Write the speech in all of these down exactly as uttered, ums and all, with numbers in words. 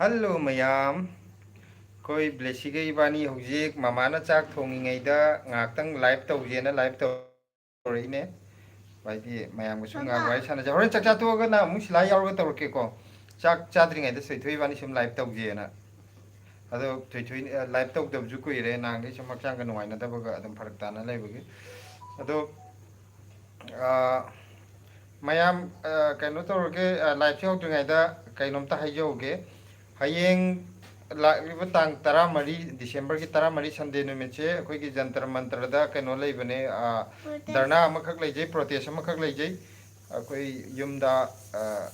Hello ꯃꯌꯥꯝ, ꯑꯩꯈꯣꯏ ꯕ꯭ꯂꯦꯁꯤꯒ ꯏꯕꯥꯅꯤ ꯍꯧꯖꯤꯛ ꯃꯃꯥꯅ ꯆꯥꯛ ꯊꯣꯡꯉꯤꯉꯩꯗ ꯉꯥꯏꯍꯥꯛꯇꯪ ꯂꯥꯏꯚ ꯇꯧꯁꯦꯅ ꯂꯥꯏꯚ ꯇꯧꯔꯛꯏꯅꯦ꯫ ꯍꯥꯏꯗꯤ ꯃꯌꯥꯝꯒ ꯁꯨꯝ ꯉꯥꯏꯍꯥꯛ ꯃꯃꯥ꯫ ꯋꯥꯔꯤ ꯁꯥꯟꯅꯁꯦ꯫ ꯍꯣꯔꯦꯟ ꯆꯥꯛ ꯆꯥ ꯇꯣꯛꯑꯒꯅ ꯑꯃꯨꯛ ꯁꯤꯂꯥ ꯌꯥꯎꯔꯒ ꯇꯧꯔꯛꯀꯦꯀꯣ꯫ ꯆꯥꯛ ꯆꯥꯗ꯭ꯔꯤꯉꯩꯗ ꯊꯣꯏꯊꯣꯏ ꯏꯕꯥꯅꯤ ꯁꯨꯝ ꯂꯥꯏꯚ ꯇꯧꯁꯦꯅ꯫ ꯑꯗꯣ ꯊꯣꯏꯊꯣꯏ, ꯑ, ꯂꯥꯏꯚ ꯇꯧꯗꯕꯁꯨ ꯀꯨꯏꯔꯦ, ꯅꯍꯥꯟꯈꯩ ꯁꯨꯝ ꯍꯛꯆꯥꯡꯒ ꯅꯨꯡꯉꯥꯏꯅꯗꯕꯒ ꯑꯗꯨꯝ ꯐꯔꯛ ꯇꯥꯅ ꯂꯩꯕꯒꯤ꯫ ꯑꯗꯣ, ꯑ, ꯃꯌꯥꯝ, ꯑ, ꯀꯩꯅꯣ ꯇꯧꯔꯒꯦ, ꯑ, ꯂꯥꯏꯚꯁꯦ ꯍꯧꯗ꯭ꯔꯤꯉꯩꯗ ꯀꯩꯅꯣꯝꯇ ꯍꯥꯏꯖꯍꯧꯒꯦ꯫ ꯍꯌꯦꯡ ꯂꯥꯛꯂꯤꯕ ꯇꯥꯡ ꯇꯔꯥꯃꯔꯤ, ꯗꯤꯁꯦꯝꯕꯔꯒꯤ ꯇꯔꯥꯃꯔꯤ, ꯁꯟꯗꯦ ꯅꯨꯃꯤꯠꯁꯦ ꯑꯩꯈꯣꯏꯒꯤ ꯖꯟꯇꯔ ꯃꯟꯇꯔꯗ ꯀꯩꯅꯣ ꯂꯩꯕꯅꯦ, ꯑ, ꯄ꯭ꯔꯣꯇꯦꯁ꯫ ꯙꯔꯅꯥ ꯑꯃꯈꯛ ꯂꯩꯖꯩ, ꯄ꯭ꯔꯣꯇꯦꯁ ꯑꯃꯈꯛ ꯂꯩꯖꯩ꯫ ꯑꯩꯈꯣꯏ ꯌꯨꯝꯗ, ꯑ,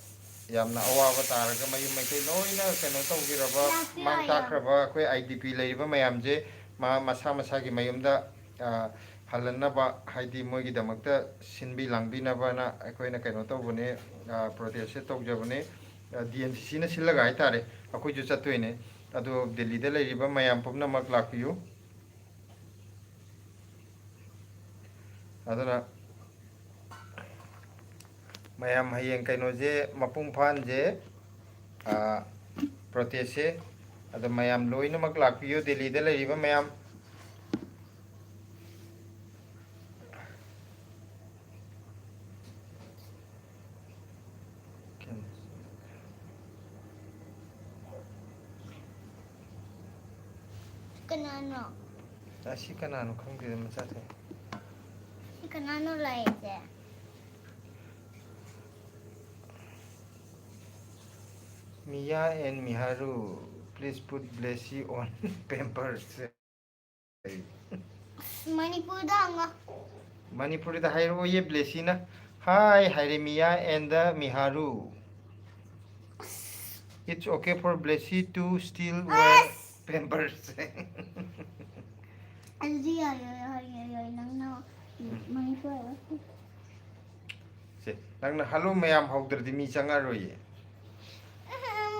ꯌꯥꯝꯅ ꯑꯋꯥꯕ ꯇꯥꯔꯒ ꯃꯌꯨꯝ ꯃꯩꯇꯩ ꯂꯣꯏꯅ ꯀꯩꯅꯣ ꯇꯧꯈꯤꯔꯕ, ꯂꯥꯛꯄꯤꯌꯣ ꯃꯥꯡ ꯍꯥꯏꯌꯣ꯫ ꯇꯥꯛꯈ꯭ꯔꯕ ꯑꯩꯈꯣꯏ ꯑꯥꯏ ꯗꯤ ꯄꯤ ꯂꯩꯔꯤꯕ ꯃꯌꯥꯝꯁꯦ ꯃꯥ ꯃꯁꯥ ꯃꯁꯥꯒꯤ ꯃꯌꯨꯝꯗ, ꯑ, ꯍꯜꯍꯟꯅꯕ, ꯍꯥꯏꯗꯤ ꯃꯣꯏꯒꯤꯗꯃꯛꯇ ꯁꯤꯟꯕꯤ ꯂꯥꯡꯕꯤꯅꯕꯅ ꯑꯩꯈꯣꯏꯅ ꯀꯩꯅꯣ ꯇꯧꯕꯅꯦ, ꯑ, ꯄ꯭ꯔꯣꯇꯦꯁꯁꯦ ꯇꯧꯖꯕꯅꯦ꯫ ꯑ, ꯗꯤ ꯑꯦꯟ ꯁꯤ ꯁꯤꯅ ꯁꯤꯜꯂꯒ ꯍꯥꯏꯇꯥꯔꯦ, ꯑꯩꯈꯣꯏꯁꯨ ꯆꯠꯇꯣꯏꯅꯦ꯫ ꯑꯗꯣ ꯗꯦꯜꯂꯤꯗ ꯂꯩꯔꯤꯕ ꯃꯌꯥꯝ ꯄꯨꯝꯅꯃꯛ ꯂꯥꯛꯄꯤꯌꯨ꯫ ꯑꯗꯨꯅ ꯃꯌꯥꯝ ꯍꯌꯦꯡ ꯀꯩꯅꯣꯁꯦ ꯃꯄꯨꯡ ꯐꯥꯍꯟꯁꯦ, ꯑ, ꯄ꯭ꯔꯣꯇꯦꯁꯁꯦ꯫ ꯑꯗꯣ ꯃꯌꯥꯝ ꯂꯣꯏꯅꯃꯛ ꯂꯥꯛꯄꯤꯌꯨ, ꯗꯦꯜꯂꯤꯗ ꯂꯩꯔꯤꯕ ꯃꯌꯥꯝ꯫ ꯀꯅꯥꯅꯣ? ꯑꯁꯤ ꯀꯅꯥꯅꯣ ꯈꯪꯗꯦꯗ, ꯃꯆꯥ ꯊꯣꯛꯑꯦ꯫ ꯁꯤ ꯀꯅꯥꯅꯣ ꯂꯥꯛꯏꯁꯦ? Mia and Miharu, please put Blessy on Pampers. ꯑꯁ, ꯃꯅꯤꯄꯨꯔꯗ ꯍꯪꯉꯣ꯫ ꯃꯅꯤꯄꯨꯔꯤꯗ ꯍꯥꯏꯔꯛꯑꯣꯌꯦ ꯕ꯭ꯂꯦꯁꯤꯅ꯫ Hi, ꯍꯥꯏꯔꯦ Mia and Miharu. It's okay for Blessy to still wear ꯑꯁ! Pampers. ꯑꯗꯨꯗꯤ ꯌꯥꯔꯣꯏ, ꯌꯥꯔꯣꯏ, ꯌꯥꯔꯣꯏ, ꯅꯪꯅ ꯃꯅꯤꯄꯨꯔ ꯁꯦ, ꯅꯪꯅ "ꯍꯜꯂꯣ ꯃꯌꯥꯝ" ꯍꯧꯗ꯭ꯔꯗꯤ ꯃꯤ ꯆꯪꯉꯛꯑꯔꯣꯏꯌꯦ꯫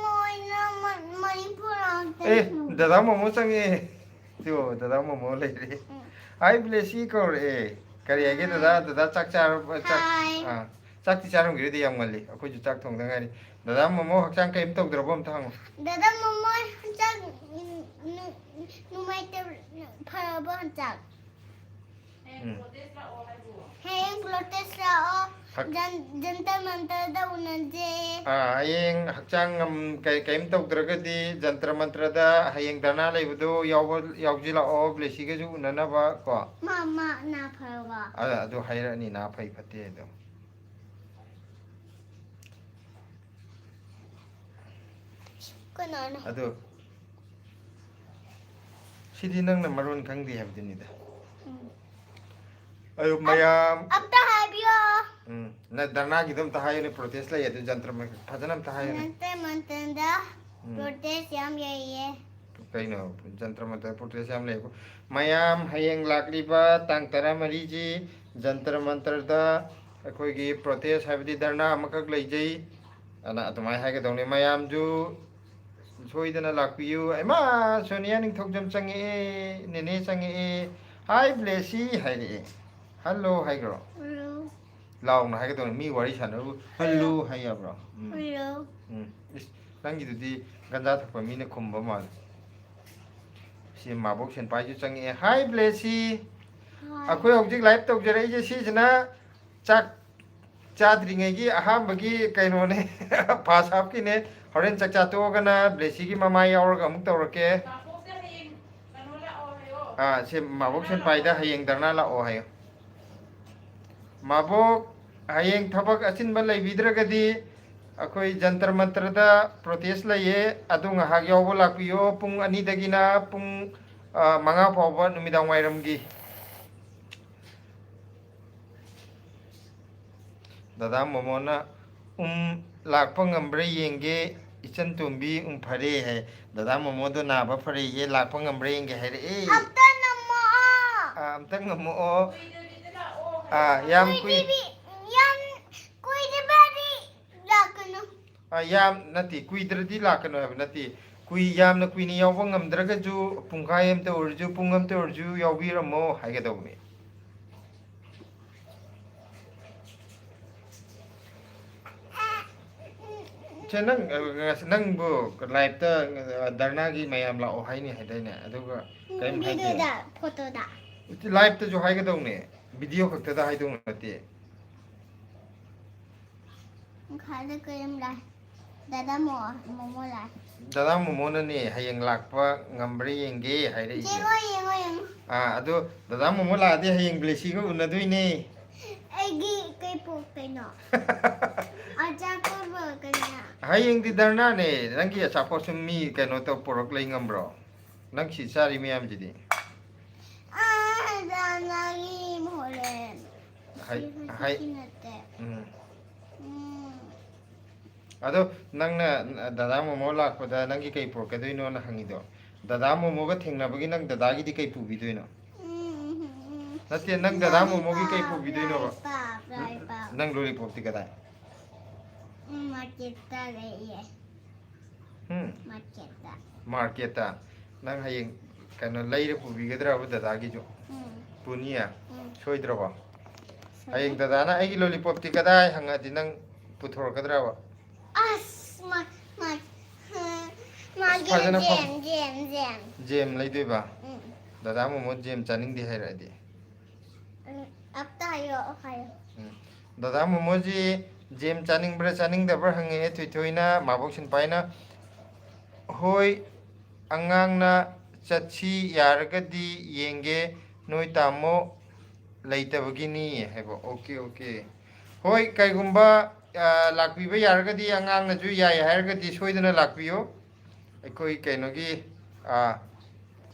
ꯃꯣꯏꯅ ꯃ-, ꯃꯅꯤꯄꯨꯔ ꯉꯥꯛꯇ ꯑꯦ, ꯍꯤꯡꯕ꯫ ꯗꯗꯥ ꯃꯣꯃꯣ ꯆꯪꯉꯛꯑꯦ꯫ ꯇꯨ, ꯗꯗꯥ ꯃꯣꯃꯣ ꯂꯩꯔꯦ꯫ ꯎꯝ꯫ Hi, ꯕ꯭ꯂꯦꯁꯤ ꯀꯧꯔꯛꯑꯦ꯫ ꯀꯔꯤ ꯍꯥꯏꯒꯦ, ꯗꯗꯥ? ꯍꯥꯏ꯫ ꯗꯗꯥ ꯆꯥꯛ ꯆꯥꯔꯕ? ꯆꯥꯛ, ꯍꯥꯏ꯫ ꯑꯥ, ꯆꯥꯛꯇꯤ ꯆꯥꯔꯝꯈꯤꯔꯣꯏꯗ, ꯌꯥꯝ ꯉꯜꯂꯤ꯫ ꯑꯩꯈꯣꯏꯁꯨ ꯆꯥꯛ ꯊꯣꯡꯗ ꯉꯥꯏꯔꯤ꯫ ꯗꯗꯥ ꯃꯣꯃꯣ ꯍꯛꯆꯥꯡ ꯀꯔꯤꯝ ꯇꯧꯗ꯭ꯔꯕꯣ ꯑꯝꯇ ꯍꯪꯉꯣ꯫ ꯗꯗꯥ ꯃꯣꯃꯣ ꯍꯛꯆꯥꯡ, ꯎꯝ, ꯅꯨ-, ꯅꯨꯡꯉꯥꯏꯇꯕ ꯐꯔꯕꯣ ꯍꯛꯆꯥꯡ? ꯎꯝ꯫ ꯍꯌꯦꯡ ꯄ꯭ꯔꯣꯇꯦꯁ ꯂꯥꯛꯑꯣ꯫ ꯍꯛ- ꯖꯟ-, ꯖꯟꯇꯔ ꯃꯟꯇꯔꯗ ꯎꯅꯁꯦ꯫ ꯑꯥ, ꯍꯌꯦꯡ ꯍꯛꯆꯥꯡ ꯉꯝ-, ꯀꯩ-, ꯀꯩꯝ ꯇꯧꯗ꯭ꯔꯒꯗꯤ ꯖꯟꯇꯔ ꯃꯟꯇꯔꯗ ꯍꯌꯦꯡ ꯙꯔꯅꯥ ꯂꯩꯕꯗꯣ ꯌꯥꯎꯕ-, ꯌꯥꯎꯁꯤꯜꯂꯛꯑꯣ, ꯕ꯭ꯂꯦꯁꯤꯒꯁꯨ ꯎꯅꯅꯕ ꯀꯣ꯫ ꯃꯥ, ꯃꯥ ꯅꯥ ꯐꯔꯕ? ꯑꯥ, ꯑꯗꯨ ꯍꯥꯏꯔꯛꯑꯅꯤ, ꯅꯥ ꯐꯩ ꯐꯠꯇꯦ ꯑꯗꯣ꯫ ꯀꯅꯥꯅꯣ? ꯑꯗꯨ ꯁꯤꯗꯤ ꯅꯪꯅ ꯃꯔꯣꯟ ꯈꯪꯗꯦ ꯍꯥꯏꯕꯗꯨꯅꯤꯗ꯫ ꯎꯝ꯫ ꯑꯗꯨ ꯃꯌꯥꯝ ꯑꯝꯇ ꯍꯥꯏꯕꯤꯌꯣ꯫ ꯎꯝ, ꯅ ꯙꯔꯅꯥꯒꯤꯗꯣ ꯑꯝꯇ ꯍꯥꯏꯌꯨꯅꯦ, ꯄ꯭ꯔꯣꯇꯦꯁ ꯂꯩ ꯑꯗꯨ ꯖꯟꯇ꯭ꯔ ꯃꯟ-, ꯐꯖꯅ ꯑꯝꯇ ꯍꯥꯏꯌꯨꯅꯦ꯫ ꯖꯟꯇꯔ ꯃꯟꯇꯔꯗ ꯎꯝ꯫ ꯄ꯭ꯔꯣꯇꯦꯁ ꯌꯥꯝ ꯂꯩꯌꯦ꯫ ꯀꯩꯅꯣ ꯖꯟꯇ꯭ꯔ ꯃꯟꯇ꯭ꯔ ꯄ꯭ꯔꯣꯇꯦꯁ ꯌꯥꯝ ꯂꯩꯌꯦꯕ? ꯃꯌꯥꯝ ꯍꯌꯦꯡ ꯂꯥꯛꯂꯤꯕ ꯇꯥꯡ ꯇꯔꯥꯃꯔꯤꯁꯤ ꯖꯟꯇ꯭ꯔ ꯃꯟꯇ꯭ꯔꯗ ꯑꯩꯈꯣꯏꯒꯤ ꯄ꯭ꯔꯣꯇꯦꯁ ꯍꯥꯏꯕꯗꯤ ꯙꯔꯅꯥ ꯑꯃꯈꯛ ꯂꯩꯖꯩ꯫ ꯑꯅ ꯑꯗꯨꯃꯥꯏꯅ ꯍꯥꯏꯒꯗꯧꯅꯤ꯫ ꯃꯌꯥꯝꯁꯨ ꯁꯣꯏꯗꯅ ꯂꯥꯛꯄꯤꯌꯨ꯫ ꯏꯃꯥ, ꯁꯣꯅꯤꯌꯥ ꯅꯤꯡꯊꯧꯖꯝ ꯆꯪꯉꯛꯑꯦ, ꯅꯦꯅꯦ ꯆꯪꯉꯛꯑꯦ꯫ "Hi ꯕ꯭ꯂꯦꯁꯤ" ꯍꯥꯏꯔꯛꯑꯦ꯫ "Hello" ꯍꯥꯏꯈ꯭ꯔꯣ꯫ Hello꯫ ꯂꯥꯎꯅ ꯍꯥꯏꯒꯗꯧꯅꯤ꯫ ꯃꯤ ꯋꯥꯔꯤ ꯁꯥꯟꯅꯕꯕꯨ "Hello" ꯍꯥꯏ ꯌꯥꯕ꯭ꯔꯣ? ꯎꯝ꯫ Hello꯫ ꯎꯝ꯫ ꯏꯁ, ꯅꯪꯒꯤꯗꯨꯗꯤ ꯒꯟꯖꯥ ꯊꯛꯄ ꯃꯤꯅ ꯈꯨꯝꯕ ꯃꯥꯜꯂꯦ꯫ ꯁꯤ ꯃꯥꯕꯣꯛ ꯁꯦꯟꯄꯥꯏꯁꯨ ꯆꯪꯉꯛꯑꯦ꯫ "Hi ꯕ꯭ꯂꯦꯁꯤ"꯫ Hi꯫ ꯑꯩꯈꯣꯏ ꯍꯧꯖꯤꯛ ꯂꯥꯏꯚ ꯇꯧꯖꯔꯛꯏꯁꯦ ꯁꯤꯁꯤꯅ ꯆꯥꯛ ꯆꯥꯗ꯭ꯔꯤꯉꯩꯒꯤ ꯑꯍꯥꯟꯕꯒꯤ ꯀꯩꯅꯣꯅꯦ꯫ ꯐꯥꯔꯁ ꯍꯥꯞꯀꯤꯅꯦ꯫ ꯍꯣꯔꯦꯟ ꯆꯥꯛ ꯆꯥ ꯇꯣꯛꯑꯒꯅ ꯕ꯭ꯂꯦꯁꯤꯒꯤ ꯃꯃꯥꯏ ꯌꯥꯎꯔꯒ ꯑꯃꯨꯛ ꯇꯧꯔꯛꯀꯦ꯫ ꯃꯥꯕꯣꯛꯇ ꯍꯌꯦꯡ ꯀꯩꯅꯣ ꯂꯥꯛꯑꯣ ꯍꯥꯏꯌꯣ꯫ ꯑꯥ, ꯁꯤ ꯃꯥꯕꯣꯛ ꯁꯦꯟꯄꯥꯏꯗ ꯍꯌꯦꯡ ꯙꯔꯅꯥ ꯂꯥꯛꯑꯣ ꯍꯥꯏꯌꯣ꯫ ꯃꯥꯕꯣꯛ, ꯍꯌꯦꯡ ꯊꯕꯛ ꯑꯆꯤꯟꯕ ꯂꯩꯕꯤꯗ꯭ꯔꯒꯗꯤ ꯑꯩꯈꯣꯏ ꯖꯟꯇꯔ ꯃꯟꯇ꯭ꯔꯗ ꯄ꯭ꯔꯣꯇꯦꯁ ꯂꯩꯌꯦ, ꯑꯗꯨ ꯉꯥꯏꯍꯥꯛ ꯌꯥꯎꯕ ꯂꯥꯛꯄꯤꯌꯣ꯫ ꯄꯨꯡ ꯑꯅꯤꯗꯒꯤꯅ ꯄꯨꯡ, ꯑ, ꯃꯉꯥ ꯐꯥꯎꯕ ꯅꯨꯃꯤꯗꯥꯡ ꯋꯥꯏꯔꯝꯒꯤ꯫ ꯗꯗꯥ ꯃꯣꯃꯣꯅ, "ꯎꯝ, ꯂꯥꯛꯄ ꯉꯝꯕ꯭ꯔꯥ ꯌꯦꯡꯒꯦ, ꯏꯆꯟ ꯇꯣꯝꯕꯤ, ꯎꯝ, ꯐꯔꯦ" ꯍꯥꯏ꯫ ꯗꯗꯥ ꯃꯣꯃꯣꯗꯣ ꯅꯥꯕ ꯐꯔꯦꯌꯦ, ꯂꯥꯛꯄ ꯉꯝꯕ꯭ꯔꯥ ꯌꯦꯡꯒꯦ ꯍꯥꯏꯔꯛꯑꯦ꯫ ꯑꯝꯇ ꯅꯝꯃꯛꯑꯣ꯫ ꯑꯥ, ꯑꯝꯇ ꯉꯝꯃꯛꯑꯣ꯫ ꯑꯥ, ꯌꯥꯝ ꯀꯨꯏ- ꯀꯨꯏꯗꯕꯤ-, ꯌꯥꯝ ꯀꯨꯏꯗꯕꯗꯤ ꯂꯥꯛꯀꯅꯨ꯫ ꯑꯥ, ꯌꯥꯝ, ꯅꯠꯇꯦ, ꯀꯨꯏꯗ꯭ꯔꯗꯤ ꯂꯥꯛꯀꯅꯨ ꯍꯥꯏꯕ ꯅꯠꯇꯦ꯫ ꯀꯨꯏ-, ꯌꯥꯝꯅ ꯀꯨꯏꯅ ꯌꯥꯎꯕ ꯉꯝꯗ꯭ꯔꯒꯁꯨ ꯄꯨꯡꯈꯥꯏ ꯑꯝꯇ ꯑꯣꯏꯔꯁꯨ, ꯄꯨꯡ ꯑꯝꯇ ꯑꯣꯏꯔꯁꯨ ꯌꯥꯎꯕꯤꯔꯝꯃꯣ ꯍꯥꯏꯒꯗꯧꯕꯅꯤ꯫ ꯁꯦ, ꯅꯪ, ꯑ, ꯉꯁꯤ ꯅꯪꯕꯨ ꯂꯥꯏꯞꯇ, ꯑ, ꯙꯔꯅꯥꯒꯤ ꯃꯌꯥꯝ ꯂꯥꯛꯑꯣ ꯍꯥꯏꯅꯤ ꯍꯥꯏꯗꯥꯏꯅꯦ? ꯑꯗꯨꯒ ꯀꯔꯤꯝ ꯍꯥꯏꯗꯦ꯫ ꯚꯤꯗꯤꯑꯣꯗ, ꯐꯣꯇꯣꯗ꯫ ꯂꯥꯏꯞꯇꯁꯨ ꯍꯥꯏꯒꯗꯧꯅꯦ, ꯚꯤꯗꯤꯑꯣ ꯈꯛꯇꯗ ꯍꯥꯏꯗꯧ ꯅꯠꯇꯦ꯫ ꯈꯥꯗ ꯀꯔꯤꯝ ꯂꯥꯏ꯫ ꯗꯗꯥ ꯃꯣ-, ꯃꯣꯃꯣ ꯂꯥꯏ꯫ ꯗꯗꯥ ꯃꯣꯃꯣꯅꯅꯦ ꯍꯌꯦꯡ ꯂꯥꯛꯄ ꯉꯝꯕ꯭ꯔꯥ ꯌꯦꯡꯒꯦ ꯍꯥꯏꯔꯛꯏꯁꯦ꯫ ꯌꯦꯡꯉꯣ, ꯌꯦꯡꯉꯣ, ꯌꯦꯡꯉꯣ꯫ ꯑꯥ, ꯑꯗꯣ ꯗꯗꯥ ꯃꯣꯃꯣ ꯂꯥꯛꯑꯗꯤ ꯍꯌꯦꯡ ꯕ꯭ꯂꯦꯁꯤꯒ ꯎꯅꯗꯣꯏꯅꯦ꯫ ꯑꯩꯒꯤ ꯀꯩ ꯄꯣꯛꯇꯣꯏꯅꯣ? ꯑꯆꯥꯄꯣꯠ ꯄꯣꯔꯛꯀꯅꯤ꯫ ꯍꯌꯦꯡꯗꯤ ꯙꯔꯅꯥꯅꯦ꯫ ꯅꯪꯒꯤ ꯑꯆꯥꯄꯣꯠꯁꯨ ꯃꯤ ꯀꯩꯅꯣ ꯇꯧ ꯄꯣꯔꯛ ꯂꯩ ꯉꯝꯕ꯭ꯔꯣ? ꯅꯪ ꯁꯤ ꯆꯥꯔꯤ ꯃꯌꯥꯝꯁꯤꯗꯤ꯫ ꯑꯥ, ꯙꯔꯅꯥꯒꯤ ꯃꯍꯨꯠ ꯂꯩ꯫ ꯍꯥꯏ-, ꯁꯤ ꯍꯥꯏ-, ꯍꯧꯖꯤꯛꯀꯤ ꯅꯠꯇꯦ꯫ ꯎꯝ꯫ ꯎꯝ꯫ ꯑꯗꯣ ꯅꯪꯅ ꯗꯗꯥ ꯃꯣꯃꯣ ꯂꯥꯛꯄꯗ ꯅꯪꯒꯤ ꯀꯩ ꯄꯨꯔꯛꯀꯗꯣꯏꯅꯣꯅ ꯍꯪꯉꯤꯗꯣ, ꯗꯗꯥ ꯃꯣꯃꯣꯒ ꯊꯦꯡꯅꯕꯒꯤ ꯅꯪ ꯗꯗꯥꯒꯤꯗꯤ ꯀꯩ ꯄꯨꯕꯤꯗꯣꯏꯅꯣ? ꯎꯝ, ꯎꯝ, ꯎꯝ꯫ ꯅꯠꯇꯦ, ꯅꯪ ꯗꯗꯥ ꯃꯣꯃꯣꯒꯤ ꯀꯩ Lollipop, ꯄꯨꯕꯤꯗꯣꯏꯅꯣꯕ? lollipop, lollipop꯫ ꯅꯪ ꯂꯣꯂꯤꯄꯣꯞꯇꯤ ꯀꯗꯥꯏ? ꯎꯝ, ꯃꯥꯔꯀꯦꯠꯇ ꯂꯩꯌꯦ꯫ ꯎꯝ? ꯃꯥꯔꯀꯦꯠꯇ꯫ ꯃꯥꯔꯀꯦꯠꯇ? ꯅꯪ ꯍꯌꯦꯡ ꯀꯩꯅꯣ ꯂꯩꯔ ꯄꯨꯕꯤꯒꯗ꯭ꯔꯕ ꯗꯗꯥꯒꯤꯁꯨ? ꯎꯝ꯫ ꯄꯨꯅꯤꯌꯦ? ꯎꯝ꯫ ꯁꯣꯏꯗ꯭ꯔꯕꯣ? ꯍꯌꯦꯡ ꯗꯗꯥꯅ "ꯑꯩꯒꯤ ꯂꯣꯂꯤꯄꯣꯞꯇꯤ ꯀꯗꯥꯏ?" ꯍꯪꯉꯛꯑꯗꯤ ꯅꯪ ꯄꯨꯊꯣꯔꯛꯀꯗ꯭ꯔꯕ? ꯑꯁ, ꯃꯥ, ꯃꯥ, ꯃꯥꯒꯤ ꯐꯖꯅ ꯐꯝ-, ꯖꯦꯝ, ꯖꯦꯝ, ꯖꯦꯝ꯫ ꯖꯦꯝ ꯂꯩꯗꯣꯏꯕ? ꯎꯝ꯫ ꯗꯗꯥ ꯃꯣꯃꯣ ꯖꯦꯝ ꯆꯥꯅꯤꯡꯗꯦ ꯍꯥꯏꯔꯛꯑꯗꯤ? ꯎꯝ, ꯑꯝꯇ ꯍꯥꯏꯌꯣ, ꯍꯥꯏꯌꯣ꯫ ꯎꯝ꯫ ꯗꯗꯥ ꯃꯣꯃꯣꯖꯤ ꯖꯦꯝ ꯆꯥꯅꯤꯡꯕ꯭ꯔꯥ ꯆꯥꯅꯤꯡꯗꯕ꯭ꯔꯥ ꯍꯪꯉꯛꯑꯦ ꯊꯣꯏꯊꯣꯏꯅ, ꯃꯥꯕꯣꯛ ꯁꯤꯟꯄꯥꯏꯅ꯫ "ꯍꯣꯏ, ꯑꯉꯥꯡꯅ ꯆꯠꯁꯤ ꯌꯥꯔꯒꯗꯤ ꯌꯦꯡꯒꯦ, ꯅꯣꯏ ꯇꯥꯃꯣ ꯂꯩꯇꯕꯒꯤꯅꯤ" ꯍꯥꯏꯕ꯫ Okay, okay. ꯍꯣꯏ, ꯀꯩꯒꯨꯝꯕ, ꯑ, ꯂꯥꯛꯄꯤꯕ ꯌꯥꯔꯒꯗꯤ, ꯑꯉꯥꯡꯅꯁꯨ ꯌꯥꯏ ꯍꯥꯏꯔꯒꯗꯤ ꯁꯣꯏꯗꯅ ꯂꯥꯛꯄꯤꯌꯨ꯫ ꯑꯩꯈꯣꯏ ꯀꯩꯅꯣꯒꯤ, ꯑ,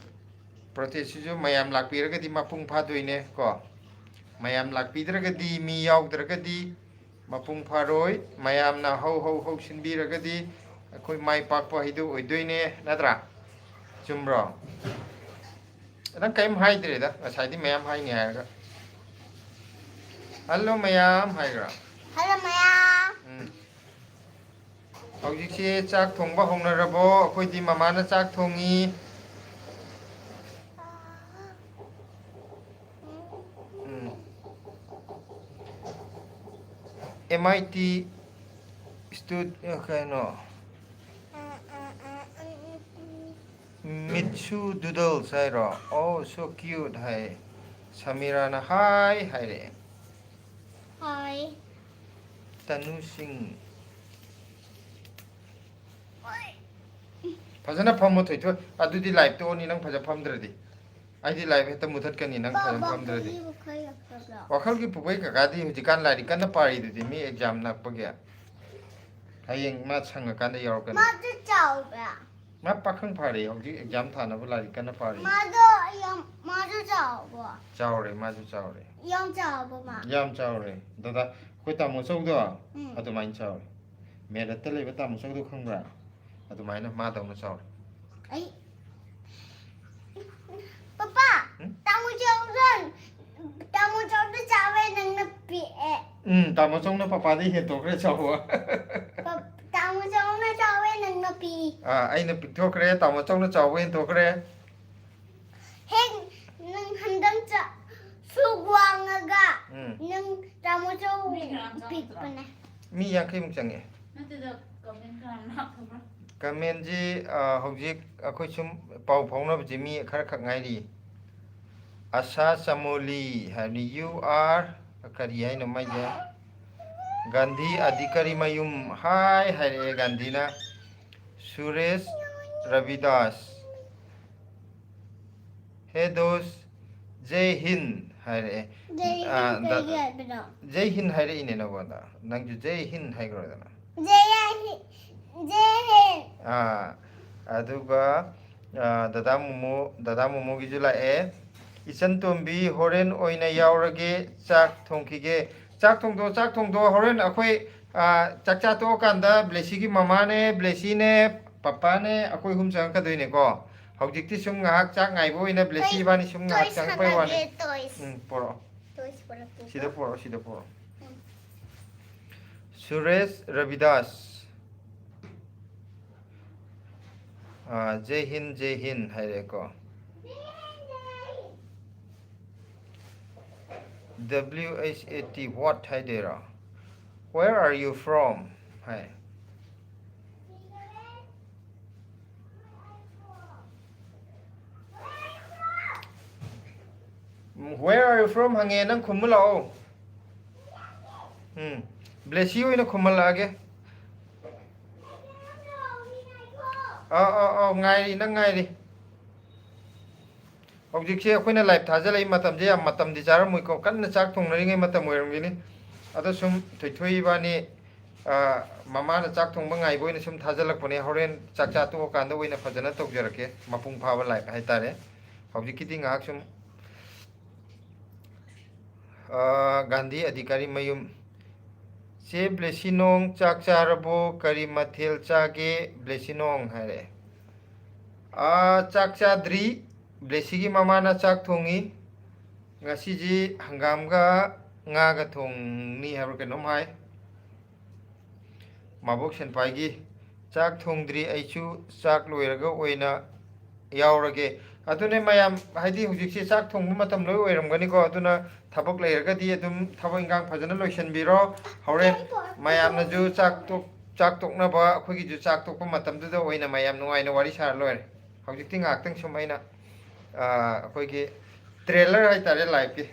ꯄ꯭ꯔꯣꯇꯦꯁꯁꯤꯁꯨ ꯃꯌꯥꯝ ꯂꯥꯛꯄꯤꯔꯒꯗꯤ ꯃꯄꯨꯡ ꯐꯥꯗꯣꯏꯅꯦ ꯀꯣ꯫ ꯃꯌꯥꯝ ꯂꯥꯛꯄꯤꯗ꯭ꯔꯒꯗꯤ, ꯃꯤ ꯌꯥꯎꯗ꯭ꯔꯒꯗꯤ ꯃꯄꯨꯡ ꯐꯥꯔꯣꯏ꯫ ꯃꯌꯥꯝꯅ ꯍꯧ ꯍꯧ ꯍꯧ ꯁꯤꯟꯕꯤꯔꯒꯗꯤ ꯑꯩꯈꯣꯏ ꯃꯥꯏ ꯄꯥꯛꯄ ꯍꯥꯏꯗꯨ ꯑꯣꯏꯗꯣꯏꯅꯦ, ꯅꯠꯇ꯭ꯔꯥ? ꯆꯨꯝꯕ꯭ꯔꯣ? ꯅꯪ ꯀꯔꯤꯝ ꯍꯥꯏꯗ꯭ꯔꯦꯗ, ꯉꯁꯥꯏꯗꯤ ꯃꯌꯥꯝ ꯍꯥꯏꯅꯤ ꯍꯥꯏꯔꯒ꯫ "ꯍꯜꯂꯣ ꯃꯌꯥꯝ" ꯍꯥꯏꯈ꯭ꯔꯥ? ꯍꯜꯂꯣ ꯃꯌꯥꯝ꯫ ꯎꯝ꯫ ꯍꯧꯖꯤꯛꯁꯦ ꯆꯥꯛ ꯊꯣꯡꯕ ꯍꯧꯅꯔꯕꯣ? ꯑꯩꯈꯣꯏꯗꯤ ꯃꯃꯥꯅ ꯆꯥꯛ ꯊꯣꯡꯉꯤ꯫ ꯎꯝ꯫ ꯑꯦꯝ ꯑꯥꯏ ꯇꯤ ꯁ꯭ꯇꯨꯠ ꯀꯩꯅꯣ, ꯃꯤꯠꯁꯨ ꯗꯨꯗꯜꯁ ꯍꯥꯏꯔꯣ? ꯑꯣ, ꯁꯣ ꯀ꯭ꯌꯨꯠ ꯍꯥꯏ꯫ ꯁꯃꯤꯔꯥꯅ ꯍꯥꯏ ꯍꯥꯏꯔꯛꯑꯦ꯫ ꯍꯥꯏ꯫ ꯇꯅꯨ ꯁꯤꯡ꯫ ꯐꯖꯅ ꯐꯝꯃꯣ ꯊꯣꯏꯊꯣꯏ꯫ ꯑꯗꯨꯗꯤ ꯂꯥꯏꯚ ꯇꯣꯛꯑꯅꯤ, ꯅꯪ ꯐꯖ ꯐꯝꯗ꯭ꯔꯗꯤ꯫ ꯑꯩꯗꯤ ꯂꯥꯏꯚ ꯍꯦꯛꯇ ꯃꯨꯊꯠꯀꯅꯤ, ꯅꯪ ꯐꯖꯅ ꯐꯝꯗ꯭ꯔꯗꯤ꯫ ꯄꯥꯕꯒꯤ ꯋꯥꯈꯜ ꯌꯥꯎꯈ꯭ꯔꯕ꯭ꯔꯣ? ꯋꯥꯈꯜꯒꯤ ꯄꯨꯕꯩ ꯀꯀꯥꯗꯤ ꯍꯧꯖꯤꯛꯀꯥꯟ ꯂꯥꯏꯔꯤꯛ ꯀꯟꯅ ꯄꯥꯔꯤꯗꯨꯗꯤ, ꯃꯤ ꯑꯦꯛꯖꯥꯝ ꯅꯛꯄꯒꯤ꯫ ꯍꯌꯦꯡ ꯃꯥ ꯁꯪꯉꯀꯥꯟꯗ ꯌꯥꯎꯔꯛꯀꯅꯤ꯫ ꯃꯥꯁꯨ ꯆꯥꯎꯕ꯭ꯔꯥ? ꯃꯥ ꯄꯥꯈꯪ ꯐꯥꯔꯦ, ꯍꯧꯖꯤꯛ ꯑꯦꯛꯖꯥꯝ ꯊꯥꯅꯕ ꯂꯥꯏꯔꯤꯛ ꯀꯟꯅ ꯄꯥꯔꯤ꯫ ꯃꯥꯗꯣ ꯌꯥꯝ, ꯃꯥꯁꯨ ꯆꯥꯎꯕ꯭ꯔꯣ? ꯆꯥꯎꯔꯦ, ꯃꯥꯁꯨ ꯆꯥꯎꯔꯦ꯫ ꯌꯥꯝ ꯆꯥꯎꯕ ꯃꯥ? ꯌꯥꯝ ꯆꯥꯎꯔꯦ꯫ ꯗꯗꯥ, ꯑꯩꯈꯣꯏ ꯇꯥꯃꯣ ꯆꯧꯗꯣ ꯎꯝ꯫ ꯑꯗꯨꯃꯥꯏꯅ ꯆꯥꯎꯔꯦ꯫ ꯃꯦꯔꯠꯇ ꯂꯩꯕ ꯇꯥꯃꯣ ꯆꯧꯗꯣ ꯈꯪꯕ꯭ꯔꯥ? ꯑꯗꯨꯃꯥꯏꯅ ꯃꯥꯗꯧꯅ ꯆꯥꯎꯔꯦ꯫ ꯑꯩ, ꯄꯄꯥ, ꯎꯝ? ꯇꯥꯃꯣ ꯆꯧꯗꯣ, ꯇꯥꯃꯣ ꯆꯧꯗꯣ ꯆꯥꯎꯋꯦ, ꯅꯪꯅ ꯄꯤꯛꯑꯦ꯫ ꯎꯝ, ꯇꯥꯃꯣ ꯆꯧꯅ ꯄꯄꯥꯗꯩ ꯍꯦꯟꯇꯣꯛꯈ꯭ꯔꯦ ꯆꯥꯎꯕ꯫ ꯄ-, ꯇꯥꯃꯣ ꯆꯧꯅ ꯆꯥꯎꯋꯦ, ꯅꯪꯅ ꯄꯤꯛꯏ꯫ ꯑꯥ, ꯑꯩꯅ ꯄꯤꯛꯊꯣꯛꯈ꯭ꯔꯦ, ꯇꯥꯃꯣ ꯆꯧꯅ ꯆꯥꯎꯕ ꯍꯦꯟꯇꯣꯛꯈ꯭ꯔꯦ꯫ ꯍꯦꯛ ꯅꯪ ꯍꯟꯗꯛ ꯆ-, ꯁꯨꯛ ꯋꯥꯡꯉꯒ ꯎꯝ꯫ ꯅꯪ ꯇꯥꯃꯣ ꯆꯧ ꯃꯤ ꯀꯌꯥꯝ ꯆꯪꯉꯛꯇ꯭ꯔꯣ? ꯄꯤꯛꯄꯅꯦ꯫ ꯃꯤ ꯌꯥꯡꯈꯩꯃꯨꯛ ꯆꯪꯉꯛꯑꯦ꯫ ꯅꯠꯇꯦꯗ, ꯀꯃꯦꯟ ꯀꯌꯥꯝ ꯂꯥꯛꯈ꯭ꯔꯕ꯭ꯔꯥ? ꯀꯃꯦꯟꯁꯤ, ꯑ, ꯍꯧꯖꯤꯛ ꯑꯩꯈꯣꯏ ꯁꯨꯝ ꯄꯥꯎ ꯐꯥꯎꯅꯕꯁꯦ ꯃꯤ ꯈꯔ ꯈꯛ ꯉꯥꯏꯔꯤ꯫ ꯑꯁꯥ ꯆꯃꯣꯂꯤ ꯍꯥꯏꯕꯅꯤ, "You are" ꯀꯔꯤ ꯍꯥꯏꯅꯣ ꯃꯥꯏꯁꯦ? "ꯒꯥꯟꯙꯤ ꯑꯗꯤꯀꯥꯔꯤ ꯃꯌꯨꯝ ꯍꯥꯏ" ꯍꯥꯏꯔꯛꯑꯦ ꯒꯥꯟꯙꯤꯅ꯫ ꯁꯨꯔꯦꯁ ꯔꯕꯤꯗꯥꯁ, "ꯍꯦ ꯗꯣꯁ, ꯖꯦ ꯍꯤꯟ" ꯍꯥꯏꯔꯛꯑꯦ꯫ ꯖꯦ ꯍꯤꯟ ꯑ, ꯗ-, ꯀꯩꯒꯤ ꯍꯥꯏꯕꯅꯣ? ꯖꯦ ꯍꯤꯟ ꯍꯥꯏꯔꯛꯏꯅꯦ ꯅꯉꯣꯟꯗ꯫ ꯅꯪꯁꯨ ꯖꯦ ꯍꯤꯟ ꯍꯥꯏꯈ꯭ꯔꯣꯗꯅ꯫ ꯖꯦ ꯍꯤꯟ, ꯖꯦ ꯍꯤꯟ꯫ ꯑꯥ, ꯑꯗꯨꯒ, ꯑ, ꯗꯗꯥ ꯃꯣꯃꯣ, ꯗꯗꯥ ꯃꯣꯃꯣꯒꯤꯁꯨ ꯂꯥꯛꯑꯦ꯫ "ꯏꯆꯟ ꯇꯣꯝꯕꯤ, ꯍꯣꯔꯦꯟ ꯑꯣꯏꯅ ꯌꯥꯎꯔꯒꯦ, ꯆꯥꯛ ꯊꯣꯡꯈꯤꯒꯦ"꯫ ꯆꯥꯛ ꯊꯣꯡꯗꯣ, ꯆꯥꯛ ꯊꯣꯡꯗꯣ, ꯍꯣꯔꯦꯟ ꯑꯩꯈꯣꯏ, ꯑ, ꯆꯥꯛ ꯆꯥ ꯇꯣꯛꯑꯀꯥꯟꯗ ꯕ꯭ꯂꯦꯁꯤꯒꯤ ꯃꯃꯥꯅꯦ, ꯕ꯭ꯂꯦꯁꯤꯅꯦ, ꯄꯄꯥꯅꯦ, ꯑꯩꯈꯣꯏ ꯑꯍꯨꯝ ꯆꯪꯉꯛꯀꯗꯣꯏꯅꯦꯀꯣ꯫ ꯍꯧꯖꯤꯛꯇꯤ ꯁꯨꯝ ꯉꯥꯏꯍꯥꯛ ꯆꯥꯛ ꯉꯥꯏꯕ ꯑꯣꯏꯅ ꯕ꯭ꯂꯦꯁꯤ ꯇꯣꯏꯁ, ꯏꯕꯥꯅꯤ ꯁꯨꯝ ꯉꯥꯏꯍꯥꯛ ꯇꯣꯏꯁ ꯆꯪꯉꯛꯄꯩ ꯋꯥꯅꯤ꯫ ꯁꯥꯟꯅꯒꯦ, ꯇꯣꯏꯁ꯫ ꯎꯝ, ꯄꯣꯔꯛꯑꯣ꯫ ꯇꯣꯏꯁ ꯄꯨꯔꯛꯀꯦꯀꯣ꯫ ꯁꯤꯗ ꯄꯣꯔꯛꯑꯣ, ꯁꯤꯗ ꯄꯣꯔꯛꯑꯣ꯫ ꯁꯨꯔꯦꯁ ꯔꯕꯤꯗꯥꯁ꯫ ꯑꯥ, ꯖꯦ ꯍꯤꯟ, ꯖꯦ ꯍꯤꯟ ꯍꯥꯏꯔꯛꯑꯦꯀꯣ꯫ W H A T, what ꯍꯥꯏꯗꯣꯏꯔꯣ? "Where are you from?" ꯍꯥꯏ꯫ "Where are you from?" ꯍꯪꯉꯦ, ꯅꯪ ꯈꯨꯝꯃꯨ ꯂꯥꯛꯑꯣ꯫ ꯎꯝ, ꯕ꯭ꯂꯦꯁꯤ ꯑꯣꯏꯅ ꯈꯨꯝꯍꯜꯂꯛꯑꯒꯦ꯫ ꯑꯥ, ꯑꯥ, ꯑꯥ, ꯉꯥꯏꯔꯤ, ꯅꯪ ꯉꯥꯏꯔꯤ꯫ ꯍꯧꯖꯤꯛꯁꯦ ꯑꯩꯈꯣꯏꯅ ꯂꯥꯏꯚ ꯊꯥꯖꯤꯜꯂꯛꯏ ꯃꯇꯝꯁꯦ ꯌꯥꯝ ꯃꯇꯝꯗꯤ ꯆꯥꯔꯝꯃꯣꯏꯀꯣ, ꯀꯟꯅ ꯆꯥꯛ ꯊꯣꯡꯅꯔꯤꯉꯩ ꯃꯇꯝ ꯑꯣꯏꯔꯝꯒꯅꯤ꯫ ꯑꯗꯣ ꯁꯨꯝ ꯊꯣꯏꯊꯣꯏ ꯏꯕꯥꯅꯤ, ꯑ, ꯃꯃꯥꯅ ꯆꯥꯛ ꯊꯣꯡꯕ ꯉꯥꯏꯕ ꯑꯣꯏꯅ ꯁꯨꯝ ꯊꯥꯖꯤꯜꯂꯛꯄꯅꯦ꯫ ꯍꯣꯔꯦꯟ ꯆꯥꯛ ꯆꯥ ꯇꯣꯛꯑꯀꯥꯟꯗ ꯑꯣꯏꯅ ꯐꯖꯅ ꯇꯧꯖꯔꯛꯀꯦ, ꯃꯄꯨꯡ ꯐꯥꯕ ꯂꯥꯏꯚ ꯍꯥꯏꯇꯥꯔꯦ꯫ ꯍꯧꯖꯤꯛꯀꯤꯗꯤ ꯉꯥꯏꯍꯥꯛ ꯁꯨꯝ, ꯑ, ꯒꯥꯟꯙꯤ ꯑꯙꯤꯀꯥꯔꯤ ꯃꯌꯨꯝ꯫ "ꯆꯦ ꯕ꯭ꯂꯦꯁꯤꯅꯣꯡ, ꯆꯥꯛ ꯆꯥꯔꯕꯣ? ꯀꯔꯤ ꯃꯊꯦꯜ ꯆꯥꯒꯦ?" ꯕ꯭ꯂꯦꯁꯤꯅꯣꯡ ꯍꯥꯏꯔꯛꯑꯦ꯫ "ꯑ, ꯆꯥꯛ ꯆꯥꯗ꯭ꯔꯤ꯫ ꯕ꯭ꯂꯦꯁꯤꯒꯤ ꯃꯃꯥꯅ ꯆꯥꯛ ꯊꯣꯡꯉꯤ꯫ ꯉꯁꯤꯁꯤ ꯍꯪꯒꯥꯝꯒ ꯉꯥꯒ ꯊꯣꯡꯅꯤ ꯍꯥꯏꯕ꯭ꯔꯥ ꯀꯩꯅꯣꯝ ꯍꯥꯏ꯫" ꯃꯥꯕꯣꯛ ꯁꯦꯟꯄꯥꯏꯒꯤ, "ꯆꯥꯛ ꯊꯣꯡꯗ꯭ꯔꯤ, ꯑꯩꯁꯨ ꯆꯥꯛ ꯂꯣꯏꯔꯒ ꯑꯣꯏꯅ ꯌꯥꯎꯔꯒꯦ꯫" ꯑꯗꯨꯅꯦ ꯃꯌꯥꯝ, ꯍꯥꯏꯗꯤ ꯍꯧꯖꯤꯛꯁꯦ ꯆꯥꯛ ꯊꯣꯡꯕ ꯃꯇꯝ ꯂꯣꯏ ꯑꯣꯏꯔꯝꯒꯅꯤꯀꯣ, ꯑꯗꯨꯅ ꯊꯕꯛ ꯂꯩꯔꯒꯗꯤ ꯑꯗꯨꯝ ꯊꯕꯛ ꯏꯟꯈꯥꯡ ꯐꯖꯅ ꯂꯣꯏꯁꯤꯟꯕꯤꯔꯣ꯫ ꯍꯣꯔꯦꯟ ꯃꯌꯥꯝꯅꯁꯨ ꯆꯥꯛ ꯇꯣꯛ-, ꯆꯥꯛ ꯇꯣꯛꯅꯕ, ꯑꯩꯈꯣꯏꯒꯤꯁꯨ ꯆꯥꯛ ꯇꯣꯛꯄ ꯃꯇꯝꯗꯨꯗ ꯑꯣꯏꯅ ꯃꯌꯥꯝ ꯅꯨꯡꯉꯥꯏꯅ ꯋꯥꯔꯤ ꯁꯥꯔ ꯂꯣꯏꯔꯦ꯫ ꯍꯧꯖꯤꯛꯇꯤ ꯉꯥꯏꯍꯥꯛꯇꯪ ꯁꯨꯝ ꯑꯩꯅ, ꯑ, ꯑꯩꯈꯣꯏꯒꯤ ꯇ꯭ꯔꯦꯂꯔ ꯍꯥꯏꯇꯥꯔꯦ ꯂꯥꯏꯚꯀꯤ꯫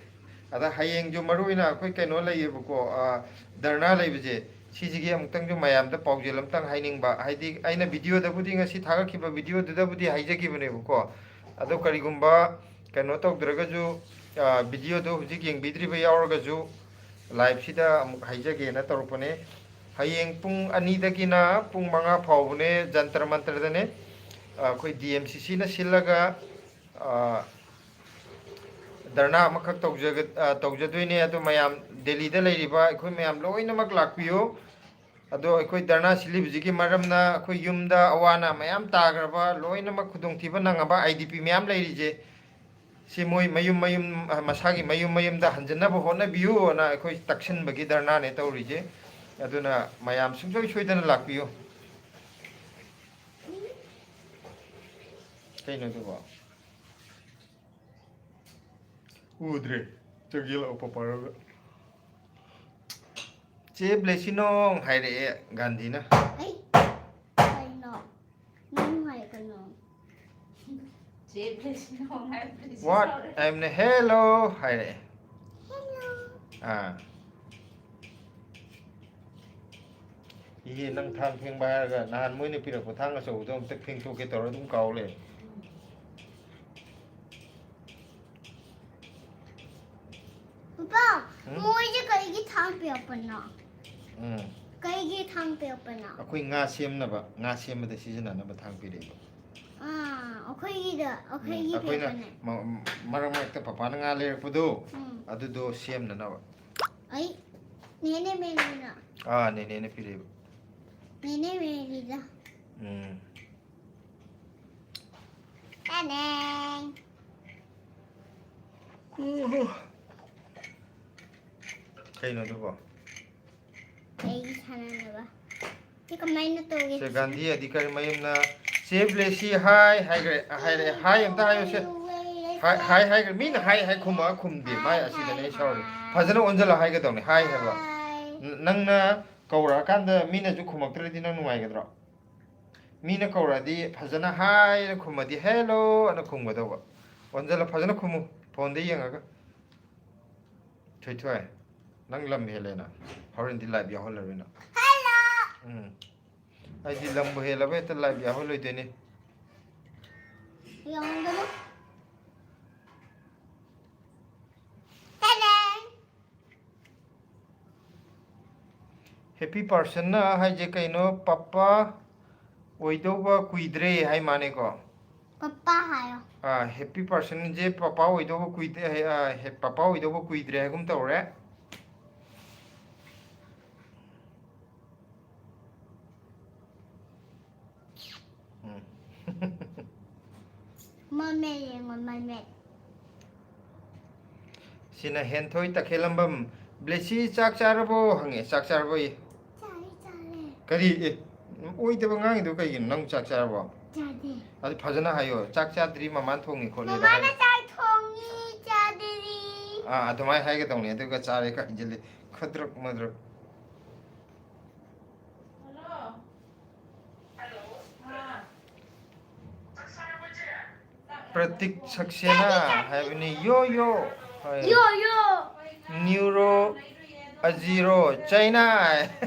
ꯑꯗ ꯍꯌꯦꯡꯁꯨ ꯃꯔꯨ ꯑꯣꯏꯅ ꯑꯩꯈꯣꯏ ꯀꯩꯅꯣ ꯂꯩꯌꯦꯕꯀꯣ, ꯑ, ꯙꯔꯅꯥ ꯂꯩꯕꯁꯦ, ꯁꯤꯁꯤꯒꯤ ꯑꯃꯨꯛꯇꯪꯁꯨ ꯃꯌꯥꯝꯗ ꯄꯥꯎꯖꯦꯜ ꯑꯃꯇꯪ ꯍꯥꯏꯅꯤꯡꯕ꯫ ꯍꯥꯏꯗꯤ ꯑꯩꯅ ꯚꯤꯗꯤꯑꯣꯗꯕꯨꯗꯤ, ꯉꯁꯤ ꯊꯥꯒꯠꯈꯤꯕ ꯚꯤꯗꯤꯑꯣꯗꯨꯗꯕꯨꯗꯤ ꯍꯥꯏꯖꯈꯤꯕꯅꯦꯕꯀꯣ, ꯑꯗꯣ ꯀꯔꯤꯒꯨꯝꯕ ꯀꯩꯅꯣ ꯇꯧꯗ꯭ꯔꯒꯁꯨ, ꯑ, ꯚꯤꯗꯤꯑꯣꯗꯣ ꯍꯧꯖꯤꯛ ꯌꯦꯡꯕꯤꯗ꯭ꯔꯤꯕ ꯌꯥꯎꯔꯒꯁꯨ ꯂꯥꯏꯚꯁꯤꯗ ꯑꯃꯨꯛ ꯍꯥꯏꯖꯒꯦꯅ ꯇꯧꯔꯛꯄꯅꯦ꯫ ꯍꯌꯦꯡ ꯄꯨꯡ ꯑꯅꯤꯗꯒꯤꯅ ꯄꯨꯡ ꯃꯉꯥ ꯐꯥꯎꯕꯅꯦ, ꯖꯟꯇꯔ ꯃꯟꯇꯔꯗꯅꯦ꯫ ꯑꯩꯈꯣꯏ ꯗꯤ ꯑꯦꯝ ꯁꯤ ꯁꯤꯅ ꯁꯤꯜꯂꯒ, ꯑ, ꯙꯔꯅꯥ ꯑꯃꯈꯛ ꯇꯧꯖꯒ-, ꯑ, ꯇꯧꯖꯗꯣꯏꯅꯦ꯫ ꯑꯗꯣ ꯃꯌꯥꯝ, ꯗꯦꯜꯂꯤꯗ ꯂꯩꯔꯤꯕ ꯑꯩꯈꯣꯏ ꯃꯌꯥꯝ ꯂꯣꯏꯅꯃꯛ ꯂꯥꯛꯄꯤꯌꯨ꯫ ꯑꯗꯣ ꯑꯩꯈꯣꯏ ꯙꯔꯅꯥ ꯁꯤꯜꯂꯤꯕꯁꯤꯒꯤ ꯃꯔꯝꯅ ꯑꯩꯈꯣꯏ ꯌꯨꯝꯗ ꯑꯋꯥ ꯑꯅꯥ ꯃꯌꯥꯝ ꯇꯥꯈ꯭ꯔꯕ, ꯂꯣꯏꯅꯃꯛ ꯈꯨꯗꯣꯡꯊꯤꯕ ꯅꯪꯉꯕ ꯑꯥꯏ ꯗꯤ ꯄꯤ ꯃꯌꯥꯝ ꯂꯩꯔꯤꯁꯦ, ꯁꯤ ꯃꯣꯏ ꯃꯌꯨꯝ ꯃꯌꯨꯝ, ꯃꯁꯥꯒꯤ ꯃꯌꯨꯝ ꯃꯌꯨꯝꯗ ꯍꯟꯖꯟꯅꯕ ꯍꯣꯠꯅꯕꯤꯌꯨꯅ ꯑꯩꯈꯣꯏ ꯇꯛꯁꯤꯟꯕꯒꯤ ꯙꯔꯅꯥꯅꯦ ꯇꯧꯔꯤꯁꯦ꯫ ꯑꯗꯨꯅ ꯃꯌꯥꯝ ꯁꯨꯡꯁꯣꯏ ꯁꯣꯏꯗꯅ ꯂꯥꯛꯄꯤꯌꯨ꯫ ꯀꯩꯅꯣ ꯑꯗꯨꯕꯣ? ꯎꯗ꯭ꯔꯦ꯫ ꯆꯪꯁꯤꯜꯂꯛꯑꯣ, ꯄꯄꯥꯔꯒ꯫ ꯆꯦ ꯕ꯭ꯂꯦꯁꯤꯅꯣꯡ ꯍꯥꯏꯔꯛꯑꯦ ꯒꯥꯟꯙꯤꯅ꯫ ꯑꯩ ꯀꯩꯅꯣ? ꯅꯪ ꯍꯥꯏ ꯀꯩꯅꯣ? ꯆꯦ ꯕ꯭ꯂꯦꯁꯤꯅꯣꯡ ꯍꯥꯏꯕ ꯕ꯭ꯂꯦꯁꯤ What? ꯁꯥꯎꯔꯦ꯫ ꯑꯩꯅ hello ꯍꯥꯏꯔꯛꯑꯦ꯫ Hello. ꯑꯥ꯫ ꯏꯍꯦ, ꯅꯪ ꯊꯥꯡ ꯐꯦꯡꯕ ꯍꯥꯏꯔꯒ ꯅꯍꯥꯟ ꯃꯣꯏꯅ ꯄꯤꯔꯛꯄ ꯊꯥꯡ ꯑꯆꯧꯕꯗꯣ ꯑꯝꯇ ꯐꯦꯡꯊꯣꯛꯀꯦ ꯇꯧꯔ ꯑꯗꯨꯝ ꯀꯥꯎ ꯂꯩꯔꯦ꯫ ꯄꯥꯄꯥ, ꯎꯝ? ꯃꯣꯏꯁꯦ ꯀꯩꯒꯤ ꯊꯥꯡ ꯄꯤꯔꯛꯄꯅꯣ? ꯎꯝ꯫ ꯀꯩꯒꯤ ꯊꯥꯡ ꯄꯤꯔꯛꯄꯅꯣ? ꯑꯩꯈꯣꯏ ꯉꯥ ꯁꯦꯝꯅꯕ, ꯉꯥ ꯁꯦꯝꯕꯗ ꯁꯤꯖꯤꯟꯅꯅꯕ ꯊꯥꯡ ꯄꯤꯔꯛꯏꯕ꯫ ꯑꯥ, ꯑꯩꯈꯣꯏꯒꯤꯗ, ꯎꯝ, ꯑꯩꯈꯣꯏꯒꯤ ꯑꯩꯈꯣꯏꯅ ꯄꯤꯔꯛꯄꯅꯦ꯫ ꯃ- ꯃꯔꯛ ꯃꯔꯛꯇ ꯄꯄꯥꯅ ꯉꯥ ꯂꯩꯔꯛꯄꯗꯣ, ꯎꯝ. ꯑꯗꯨꯗꯣ ꯁꯦꯝꯅꯅꯕ꯫ ꯑꯩ, ꯅꯦꯅꯦ ꯃꯦꯔꯤꯅ꯫ ꯑꯥ, ꯅꯦꯅꯦꯅ ꯄꯤꯔꯛꯏꯕ꯫ ꯅꯦꯅꯦ ꯃꯦꯔꯤꯗ꯫ ꯎꯝ꯫ ꯇꯥꯅꯦꯡ꯫ ꯀꯩꯅꯣ ꯑꯗꯨꯕꯣ? ꯑꯩꯒꯤ ꯁꯥꯟꯅꯅꯕ꯫ ꯁꯤ ꯀꯃꯥꯏꯅ ꯇꯧꯒꯦ? ꯁꯦ ꯒꯥꯟꯙꯤ ꯑꯙꯤꯀꯥꯔꯤ ꯃꯌꯨꯝꯅ ꯆꯦ ꯕ꯭ꯂꯦꯁꯤ ꯍꯥꯏ ꯍꯥꯏꯈ꯭ꯔꯦ, ꯍꯥꯏꯔꯦ, ꯍꯥꯏ ꯑꯝꯇ ꯍꯥꯏꯌꯨ ꯁꯦ꯫ ꯍꯥꯏ, ꯍꯥꯏ ꯍꯥꯏꯈ꯭ꯔꯦ꯫ ꯃꯤꯅ ꯍꯥꯏ ꯍꯥꯏ ꯈꯨꯝꯃꯒ ꯈꯨꯝꯗꯦ꯫ ꯃꯥꯏ ꯑꯁꯤꯗꯅꯦ ꯑꯩ ꯁꯥꯎꯔꯤ꯫ ꯐꯖꯅ ꯑꯣꯟꯁꯤꯜꯂ ꯍꯥꯏꯒꯗꯧꯅꯦ꯫ ꯍꯥꯏ ꯍꯥꯏꯕ꯫ ꯅ- ꯅꯪꯅ ꯀꯧꯔꯛꯑꯀꯥꯟꯗ ꯃꯤꯅꯁꯨ ꯈꯨꯝꯃꯛꯇ꯭ꯔꯗꯤ ꯅꯪ ꯅꯨꯡꯉꯥꯏꯒꯗ꯭ꯔꯣ? ꯃꯤꯅ ꯀꯧꯔꯛꯑꯗꯤ ꯐꯖꯅ ꯍꯥꯏꯅ ꯈꯨꯝꯃꯗꯤ hello ꯑꯅ ꯈꯨꯝꯒꯗꯧꯕ꯫ ꯑꯣꯟꯁꯤꯜꯂ ꯐꯖꯅ ꯈꯨꯝꯃꯨ ꯐꯣꯟꯗ ꯌꯦꯡꯉꯒ꯫ ꯊꯣꯏꯊꯣꯏ, ꯅꯪ ꯂꯝ ꯍꯦꯜꯂꯦꯅ꯫ ꯍꯣꯔꯦꯟꯗꯤ live ꯌꯥꯎꯍꯜꯂꯔꯣꯏ ꯅꯪ꯫ Hello. ꯎꯝ꯫ ꯑꯩꯗꯤ ꯂꯝꯕꯨ ꯍꯦꯜꯂꯕ ꯍꯦꯛꯇ live ꯌꯥꯎꯍꯜꯂꯣꯏꯗꯣꯏꯅꯤ꯫ ꯌꯦꯡꯉꯨꯗꯅ꯫ ꯇꯥꯅꯦꯡ꯫ Happy personꯅ ꯍꯥꯏꯁꯦ ꯀꯩꯅꯣ? ꯄꯄꯥ ꯑꯣꯏꯗꯧꯕ ꯀꯨꯏꯗ꯭ꯔꯦ ꯍꯥꯏ ꯃꯥꯅꯦꯀꯣ꯫ ꯄꯄꯥ ꯍꯥꯏꯌꯣ꯫ ꯑꯥ, happy personꯁꯦ ꯄꯄꯥ ꯑꯣꯏꯗꯧꯕ ꯀꯨꯏꯗ꯭ꯔꯦ ꯍꯥꯏ-, ꯑꯥ, ꯍꯦ-, ꯄꯄꯥ ꯑꯣꯏꯗꯧꯕ ꯀꯨꯏꯗ꯭ꯔꯦ ꯍꯥꯏꯒꯨꯝ ꯇꯧꯔꯦ꯫ ꯎꯝ꯫ ꯃꯃꯦ ꯌꯦꯡꯉꯣ, ꯃꯃꯦ꯫ ꯁꯤꯅ ꯍꯦꯟꯊꯣꯏ ꯇꯈꯦꯜꯂꯝꯕꯝ꯫ ꯕ꯭ꯂꯦꯁꯤ ꯆꯥꯛ ꯆꯥꯔꯕꯣ ꯍꯪꯉꯦ꯫ ꯆꯥꯛ ꯆꯥꯔꯕꯣ? ꯆꯥꯔꯦ, ꯆꯥꯔꯦ꯫ ꯀꯔꯤ? ꯑꯦ, ꯑꯣꯏꯗꯕ ꯉꯥꯡꯉꯤꯗꯣ ꯀꯩꯒꯤꯅꯣ? ꯅꯪ ꯆꯥꯛ ꯆꯥꯔꯕꯣ? ꯆꯥꯗꯦ꯫ ꯑꯗꯨ ꯐꯖꯅ ꯍꯥꯏꯌꯣ꯫ ꯆꯥꯛ ꯆꯥꯗ꯭ꯔꯤ, ꯃꯃꯥꯅ ꯊꯣꯡꯉꯤ ꯈꯣꯠꯂꯤ ꯃꯃꯥꯅ ꯍꯥꯏꯌꯣ꯫ ꯆꯥꯛ ꯊꯣꯡꯉꯤ, ꯆꯥꯗ꯭ꯔꯤ꯫ ꯑꯥ, ꯑꯗꯨꯃꯥꯏꯅ ꯍꯥꯏꯒꯗꯧꯅꯤ꯫ ꯑꯗꯨꯒ ꯆꯥꯔꯦ ꯀꯥꯏ ꯍꯥꯏꯖꯤꯜꯂꯤ꯫ ꯈꯗ꯭ꯔꯛ ꯃꯗ꯭ꯔꯛ꯫ ꯄ꯭ꯔꯇꯤꯛ ꯁꯛꯁꯦꯅꯥ ꯍꯥꯏꯕꯅꯤ꯫ ꯌꯣ ꯌꯣ ꯍꯥꯏ꯫ ꯌꯣ ꯌꯣ꯫ ꯅ꯭ꯌꯨꯔꯣ ꯑꯖꯤꯔꯣ꯫ ꯆꯩꯅꯥ꯫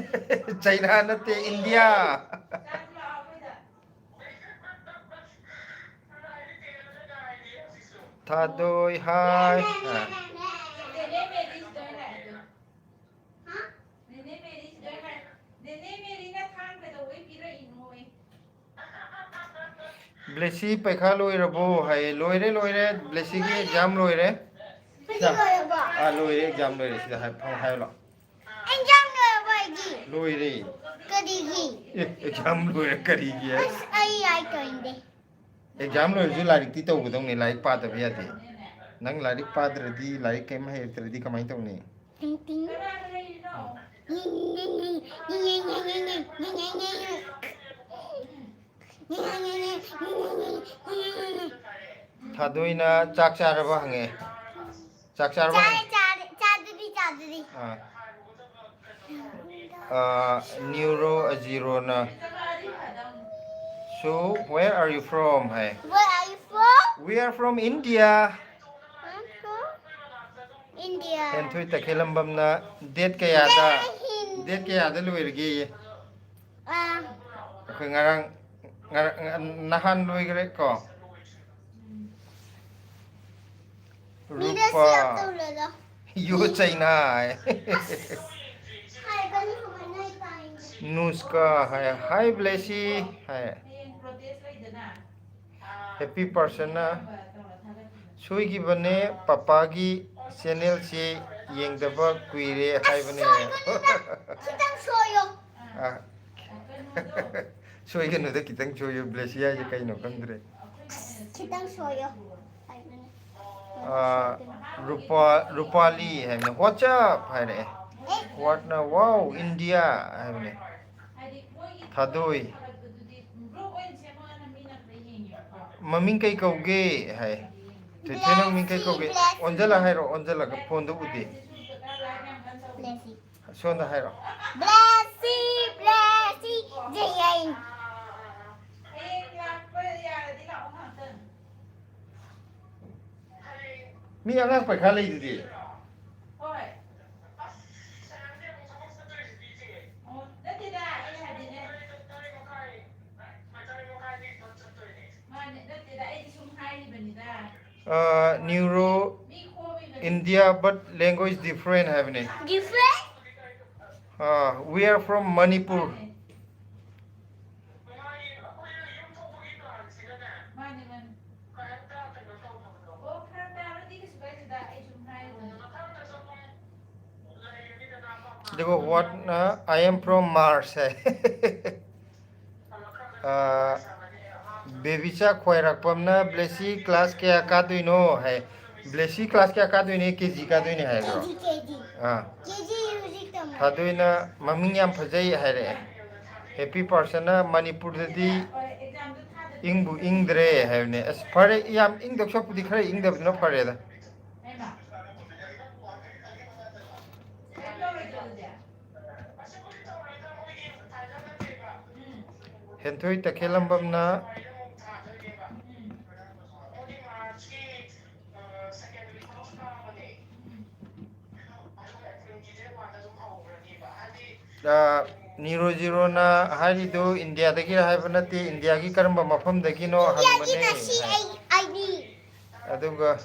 ꯆꯩꯅꯥ ꯅꯠꯇꯦ, ꯏꯟꯗꯤꯌꯥ꯫ ꯊꯥꯗꯣꯏ ꯍꯥꯏ꯫ ꯑ꯫ ꯕ꯭ꯂꯦꯁꯤ ꯄꯩꯈꯥ ꯂꯣꯏꯔꯕꯣ ꯍꯥꯏꯌꯦ꯫ ꯂꯣꯏꯔꯦ, ꯂꯣꯏꯔꯦ꯫ ꯕ꯭ꯂꯦꯁꯤꯒꯤ ꯑꯦꯛꯖꯥꯝ ꯂꯣꯏꯔꯦ꯫ ꯁꯤꯗ꯫ ꯑꯥ, ꯂꯣꯏꯔꯦ, ꯑꯦꯛꯖꯥꯝ ꯂꯣꯏꯔꯦ꯫ ꯁꯤꯗ ꯍꯥꯏ-, ꯍꯥꯏꯌꯨ ꯂꯥꯎ꯫ ꯑꯦꯛꯖꯥꯝ ꯂꯣꯏꯔꯕꯣ ꯑꯩꯒꯤ? ꯂꯣꯏꯔꯦ꯫ ꯀꯔꯤꯒꯤ? ꯑꯦ, ꯑꯦꯛꯖꯥꯝ ꯂꯣꯏꯔꯦ ꯀꯔꯤꯒꯤ? ꯑꯁ, ꯑꯩ ꯂꯥꯏꯔꯤꯛ ꯇꯧꯅꯤꯡꯗꯦ꯫ ꯑꯦꯛꯖꯥꯝ ꯂꯣꯏꯔꯁꯨ ꯂꯥꯏꯔꯤꯛꯇꯤ ꯇꯧꯒꯗꯧꯅꯤ, ꯂꯥꯏꯔꯤꯛ ꯄꯥꯗꯕ ꯌꯥꯗꯦ꯫ ꯅꯪ ꯂꯥꯏꯔꯤꯛ ꯄꯥꯗ꯭ꯔꯗꯤ, ꯂꯥꯏꯔꯤꯛ ꯀꯩꯝ ꯍꯩꯔꯛꯇ꯭ꯔꯗꯤ ꯀꯃꯥꯏꯅ ꯇꯧꯅꯤ? ꯇꯤꯡ ꯇꯤꯡ꯫ ꯊꯥꯗꯣꯏꯅ ꯆꯥꯛ ꯆꯥꯔꯕ ꯍꯪꯉꯦ꯫ ꯆꯥꯛ ꯆꯥꯔꯕ ꯆꯥꯔꯦ, ꯍꯪꯉꯦ꯫ ꯆꯥꯔꯦ, ꯆꯥꯗ꯭ꯔꯤ, ꯆꯥꯗ꯭ꯔꯤ꯫ ꯑꯥ꯫ ꯑꯥ, ꯅ꯭ꯌꯨꯔꯣ ꯑꯖꯤꯔꯣꯅ꯫ So, where are you from? ꯍꯥꯏ꯫ Where are you from? We are from India. I'm from India. ꯍꯦꯟꯊꯣꯏ ꯇꯈꯦꯜꯂꯝꯕꯝꯅ date ꯀꯌꯥꯗ, ꯖꯥꯏ ꯍꯤꯟ꯫ Date ꯀꯌꯥꯗ ꯂꯣꯏꯔꯒꯦꯌꯦ? ꯑꯥ꯫ ꯑꯩꯈꯣꯏ ꯉꯔꯥꯡ, ꯉꯔꯥꯡ, ꯅꯍꯥꯟ ꯂꯣꯏꯈ꯭ꯔꯦ ꯀꯣ꯫ ꯃꯤꯗ ꯔꯨꯄꯥ꯫ Share ꯇꯧꯔꯣ꯫ ꯌꯣ ꯆꯩꯅꯥ ꯍꯥꯏ꯫ ꯑꯁ, ꯍꯥꯏꯒꯅꯤ ꯀꯃꯥꯏꯅ ꯍꯥꯏ ꯇꯥꯏꯅꯦ꯫ ꯅꯨꯁꯀꯥ ꯍꯥꯏ꯫ Hi ꯕ꯭ꯂꯦꯁꯤ ꯍꯥꯏ꯫ Happy person ꯅ꯫ ꯁꯣꯏꯈꯤꯕꯅꯦ, ꯄꯄꯥꯒꯤ channel ꯁꯤ ꯌꯦꯡꯗꯕ ꯀꯨꯏꯔꯦ ꯍꯥꯏꯕꯅꯦ꯫ ꯁꯣꯏꯒꯅꯨꯗ, ꯈꯤꯇꯪ ꯁꯣꯏꯌꯣ꯫ ꯑꯥ꯫ ꯁꯣꯏꯒꯅꯨꯗ, ꯈꯤꯇꯪ ꯁꯣꯏꯌꯣ꯫ ꯕ꯭ꯂꯦꯁꯤ ꯍꯥꯏꯁꯦ ꯀꯩꯅꯣ ꯈꯪꯗ꯭ꯔꯦ꯫ ꯈꯤꯇꯪ ꯁꯣꯏꯌꯣ ꯍꯥꯏꯕꯅꯦ꯫ ꯑꯥ, ꯔꯨꯄꯥ-, ꯔꯨꯄꯥꯂꯤ ꯍꯥꯏꯕꯅꯦ꯫ What's up ꯍꯥꯏꯔꯛꯑꯦ꯫ ꯑꯦ꯫ What ꯅ wow, India ꯍꯥꯏꯕꯅꯦ꯫ ꯊꯥꯗꯣꯏ꯫ ꯃꯃꯤꯡ ꯀꯩ ꯀꯧꯒꯦ ꯍꯥꯏ꯫ ꯊꯣꯏꯊꯣꯏ, ꯅꯪ ꯃꯤꯡ ꯀꯩ ꯀꯧꯒꯦ? ꯕ꯭ꯂꯦꯁꯤ, ꯑꯣꯟꯁꯤꯜꯂ ꯕ꯭ꯂꯦꯁꯤ꯫ ꯍꯥꯏꯔꯣ, ꯑꯣꯟꯁꯤꯜꯂꯒ, ꯐꯣꯟꯗ ꯎꯗꯦ꯫ ꯕ꯭ꯂꯦꯁꯤ꯫ ꯁꯣꯝꯗ ꯍꯥꯏꯔꯣ꯫ ꯕ꯭ꯂꯦꯁꯤ, ꯕ꯭ꯂꯦꯁꯤ, ꯖꯦ ꯑꯦꯟ꯫ ꯃꯤ ꯑꯉꯥꯡ ꯄꯩꯈꯥ ꯂꯩꯗꯨꯗꯤ꯫ Neuro India, but language different ꯍꯥꯏꯕꯅꯦ꯫ Different? We are from Manipur. ꯑꯗꯨꯒ what, uh, I am from Mars ꯍꯥꯏ꯫ ꯕꯦꯕꯤꯆꯥ ꯈ꯭ꯋꯥꯏꯔꯥꯛꯄꯝꯅ ꯕ꯭ꯂꯦꯁꯤ ꯀ꯭ꯂꯥꯁ ꯀꯌꯥ ꯀꯥꯗꯣꯏꯅꯣ ꯍꯥꯏ꯫ ꯕ꯭ꯂꯦꯁꯤ ꯀ꯭ꯂꯥꯁ ꯀꯌꯥ ꯀꯥꯗꯣꯏꯅꯦ? ꯀꯦ ꯖꯤ ꯀꯥꯗꯣꯏꯅꯦ ꯍꯥꯏꯕ꯭ꯔꯣ? ꯀꯦ ꯖꯤ ꯀꯦ ꯖꯤ ꯑꯥ꯫ ꯀꯦ ꯖꯤ ꯍꯧꯖꯤꯛ ꯇꯝꯃꯣ꯫ ꯊꯥꯗꯣꯏꯅ ꯃꯃꯤꯡ ꯌꯥꯝ ꯐꯖꯩ ꯍꯥꯏꯔꯛꯑꯦ꯫ ꯍꯦꯄꯤ ꯄꯥꯔꯁꯟꯅ ꯃꯅꯤꯄꯨꯔꯗꯗꯤ ꯏꯪꯕꯨ ꯏꯪꯗ꯭ꯔꯦ ꯍꯥꯏꯕꯅꯦ꯫ ꯑꯁ ꯐꯔꯦ, ꯌꯥꯝ ꯏꯪꯗꯧ ꯁꯔꯨꯛꯄꯨꯗꯤ ꯈꯔ ꯏꯪꯗꯕꯗꯨꯅ ꯐꯔꯦꯗ꯫ ꯍꯦꯟꯊꯣꯏ ꯇꯈꯦꯜꯂꯝꯕꯝꯅ ꯑ, ꯅꯤꯔꯣ ꯖꯤꯔꯣꯅ ꯍꯥꯏꯔꯤꯗꯨ ꯏꯟꯗꯤꯌꯥꯗꯒꯤꯔ ꯍꯥꯏꯕ ꯅꯠꯇꯦ, ꯏꯟꯗꯤꯌꯥꯒꯤ ꯀꯔꯝꯕ ꯃꯐꯝꯗꯒꯤꯅꯣ ꯍꯪꯕꯅꯦ꯫ ꯏꯟꯗꯤꯌꯥꯒꯤꯅ ꯁꯤ ꯑꯩ ꯑꯩꯗꯤ ꯑꯗꯨꯒ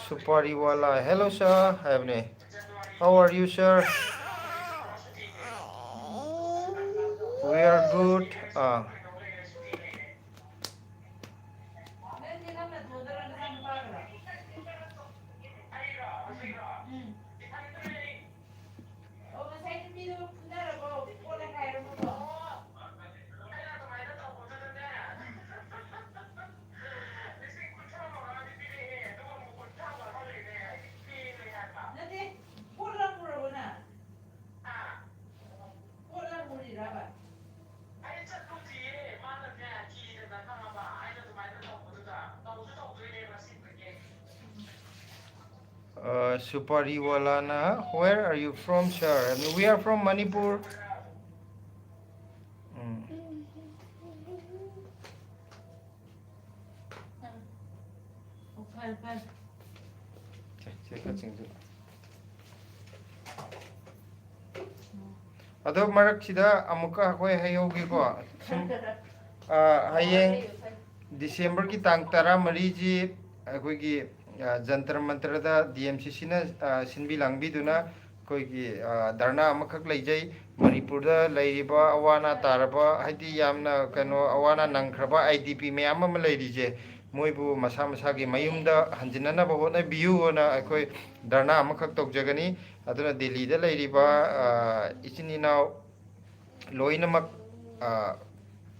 ꯁꯨꯄꯥꯔꯤꯋꯥꯂꯥ, "Hello sir" ꯍꯥꯏꯕꯅꯦ꯫ "How are you sir?" "We are good." ꯑꯥ꯫ ꯑ, ꯁꯨꯄꯥꯔꯤꯋꯥꯂꯥꯅ, "Where are you from, sir?" ꯍꯥꯏꯕꯅꯤ꯫ "We are from Manipur." ꯎꯝ꯫ ꯁꯦ, ꯁꯦ ꯈꯔ ꯆꯤꯡꯁꯤꯜꯂꯣ꯫ ꯑꯗꯣ ꯃꯔꯛꯁꯤꯗ ꯑꯃꯨꯛꯀ ꯑꯩꯈꯣꯏ ꯍꯥꯏꯍꯧꯒꯦꯀꯣ, ꯁꯨꯝ, ꯑ, ꯍꯌꯦꯡ ꯗꯤꯁꯦꯝꯕꯔꯒꯤ ꯇꯥꯡ ꯇꯔꯥꯃꯔꯤꯁꯤ ꯑꯩꯈꯣꯏꯒꯤ, ꯑ, ꯖꯟꯇꯔ ꯃꯟꯇꯔꯗ ꯗꯤ ꯑꯦꯝ ꯁꯤ ꯁꯤꯅ, ꯑ, ꯁꯤꯟꯕꯤ ꯂꯥꯡꯕꯤꯗꯨꯅ ꯑꯩꯈꯣꯏꯒꯤ, ꯑ, ꯙꯔꯅꯥ ꯑꯃꯈꯛ ꯂꯩꯖꯩ꯫ ꯃꯅꯤꯄꯨꯔꯗ ꯂꯩꯔꯤꯕ ꯑꯋꯥ ꯑꯅꯥ ꯇꯥꯔꯕ, ꯍꯥꯏꯗꯤ ꯌꯥꯝꯅ ꯀꯩꯅꯣ, ꯑꯋꯥ ꯑꯅꯥ ꯅꯪꯈ꯭ꯔꯕ ꯑꯥꯏ ꯗꯤ ꯄꯤ ꯃꯌꯥꯝ ꯑꯃ ꯂꯩꯔꯤꯁꯦ, ꯃꯣꯏꯕꯨ ꯃꯁꯥ ꯃꯁꯥꯒꯤ ꯃꯌꯨꯝꯗ ꯍꯟꯖꯤꯟꯅꯅꯕ ꯍꯣꯠꯅꯕꯤꯌꯨꯅ ꯑꯩꯈꯣꯏ ꯙꯔꯅꯥ ꯑꯃꯈꯛ ꯇꯧꯖꯒꯅꯤ꯫ ꯑꯗꯨꯅ ꯗꯦꯜꯂꯤꯗ ꯂꯩꯔꯤꯕ, ꯑ, ꯏꯆꯤꯟ ꯏꯅꯥꯎ ꯂꯣꯏꯅꯃꯛ, ꯑ,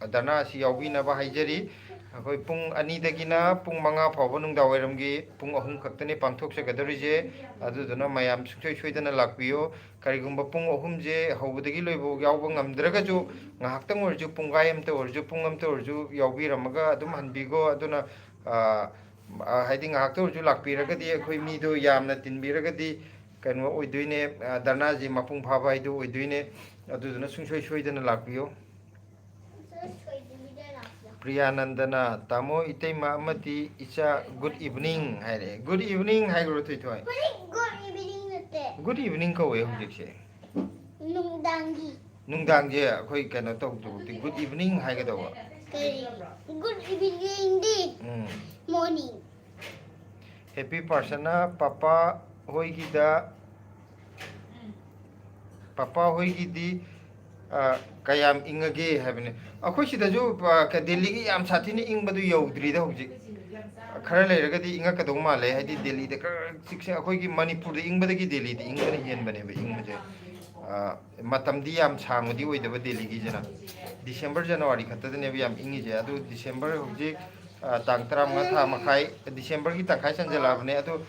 ꯙꯔꯅꯥ ꯑꯁꯤ ꯌꯥꯎꯕꯤꯅꯕ ꯍꯥꯏꯖꯔꯤ꯫ ꯑꯩꯈꯣꯏ ꯄꯨꯡ ꯑꯅꯤꯗꯒꯤꯅ ꯄꯨꯡ ꯃꯉꯥ ꯐꯥꯎꯕ ꯅꯨꯡꯗꯥꯡꯋꯥꯏꯔꯝꯒꯤ ꯄꯨꯡ ꯑꯍꯨꯝ ꯈꯛꯇꯅꯤ ꯄꯥꯡꯊꯣꯛꯆꯒꯗꯧꯔꯤꯁꯦ꯫ ꯑꯗꯨꯗꯨꯅ ꯃꯌꯥꯝ ꯁꯨꯡꯁꯣꯏ ꯁꯣꯏꯗꯅ ꯂꯥꯛꯄꯤꯌꯨ꯫ ꯀꯔꯤꯒꯨꯝꯕ ꯄꯨꯡ ꯑꯍꯨꯝꯁꯦ ꯍꯧꯕꯗꯒꯤ ꯂꯣꯏꯕ ꯌꯥꯎꯕ ꯉꯝꯗ꯭ꯔꯒꯁꯨ, ꯉꯥꯏꯍꯥꯛꯇꯪ ꯑꯣꯏꯔꯁꯨ, ꯄꯨꯡꯈꯥꯏ ꯑꯃꯇ ꯑꯣꯏꯔꯁꯨ, ꯄꯨꯡ ꯑꯃꯇ ꯑꯣꯏꯔꯁꯨ ꯌꯥꯎꯕꯤꯔꯝꯃꯒ ꯑꯗꯨꯝ ꯍꯟꯕꯤꯈꯣ꯫ ꯑꯗꯨꯅ, ꯑ, ꯑ, ꯍꯥꯏꯗꯤ ꯉꯥꯏꯍꯥꯛꯇ ꯑꯣꯏꯔꯁꯨ ꯂꯥꯛꯄꯤꯔꯒꯗꯤ, ꯑꯩꯈꯣꯏ ꯃꯤꯗꯣ ꯌꯥꯝꯅ ꯇꯤꯟꯕꯤꯔꯒꯗꯤ ꯀꯩꯅꯣ ꯑꯣꯏꯗꯣꯏꯅꯦ, ꯑ, ꯙꯔꯅꯥꯁꯤ ꯃꯄꯨꯡ ꯐꯥꯕ ꯍꯥꯏꯗꯨ ꯑꯣꯏꯗꯣꯏꯅꯦ꯫ ꯑꯗꯨꯗꯨꯅ ꯁꯨꯡꯁꯣꯏ ꯁꯣꯏꯗꯅ ꯂꯥꯛꯄꯤꯌꯨ꯫ ꯄ꯭ꯔꯤꯌꯥꯅꯟꯗꯅ, "ꯇꯥꯃꯣ, ꯏꯇꯩꯃ ꯑꯃꯗꯤ ꯏꯆꯥ, good evening" ꯍꯥꯏꯔꯦ꯫ Good evening ꯍꯥꯏꯈ꯭ꯔꯣ, ꯊꯣꯏꯊꯣꯏ꯫ ꯍꯧꯖꯤꯛ good evening ꯅꯠꯇꯦ꯫ Good evening ꯀꯧꯋꯦ ꯍꯧꯖꯤꯛꯁꯦ꯫ ꯅꯨꯡꯗꯥꯡꯒꯤ꯫ ꯅꯨꯡꯗꯥꯡꯁꯦ ꯑꯩꯈꯣꯏ ꯀꯩꯅꯣ ꯇꯧꯗ꯭ꯔꯤꯐꯥꯎꯗꯤ good evening ꯍꯥꯏꯒꯗꯧꯕ꯫ ꯀꯔꯤ? Good evening ꯗꯤ ꯎꯝ꯫ Morning꯫ ꯍꯦꯄꯤ ꯄꯥꯔꯁꯟꯅ ꯄꯄꯥ ꯍꯣꯏꯒꯤꯗ, ꯄꯄꯥ ꯍꯣꯏꯒꯤꯗꯤ, ꯑ, ꯀꯌꯥꯝ ꯏꯪꯉꯒꯦ ꯍꯥꯏꯕꯅꯦ꯫ ꯑꯩꯈꯣꯏ ꯁꯤꯗꯁꯨ, ꯑ, ꯀ-, ꯗꯦꯜꯂꯤꯒꯤ ꯌꯥꯝ ꯁꯥꯊꯤꯅ ꯏꯪꯕꯗꯨ ꯌꯧꯗ꯭ꯔꯤꯗ ꯍꯧꯖꯤꯛ꯫ ꯈꯔ ꯂꯩꯔꯒꯗꯤ ꯏꯪꯉꯛꯀꯗꯧ ꯃꯥꯜꯂꯦ, ꯍꯥꯏꯗꯤ ꯗꯦꯜꯂꯤꯗ ꯈꯔ ꯆꯤꯛꯁꯦ-, ꯑꯩꯈꯣꯏꯒꯤ ꯃꯅꯤꯄꯨꯔꯗ ꯏꯪꯕꯗꯒꯤ ꯗꯦꯜꯂꯤꯗ ꯏꯪꯕꯅ ꯍꯦꯟꯕꯅꯦꯕ ꯏꯪꯕꯁꯦ꯫ ꯑ, ꯃꯇꯝꯗꯤ ꯌꯥꯝ ꯁꯥꯡꯕꯗꯤ ꯑꯣꯏꯗꯕ ꯗꯦꯜꯂꯤꯒꯤꯁꯤꯅ꯫ ꯗꯤꯁꯦꯝꯕꯔ, ꯖꯅꯋꯥꯔꯤ ꯈꯛꯇꯗꯅꯦꯕ ꯌꯥꯝ ꯏꯪꯉꯤꯁꯦ꯫ ꯑꯗꯨ ꯗꯤꯁꯦꯝꯕꯔ ꯍꯧꯖꯤꯛ, ꯑ, ꯇꯥꯡ ꯇꯔꯥꯃꯉꯥ, ꯊꯥ ꯃꯈꯥꯏ, ꯗꯤꯁꯦꯝꯕꯔꯒꯤ ꯇꯪꯈꯥꯏ ꯆꯟꯖꯜꯂꯛꯑꯕꯅꯦ꯫ ꯑꯗꯨ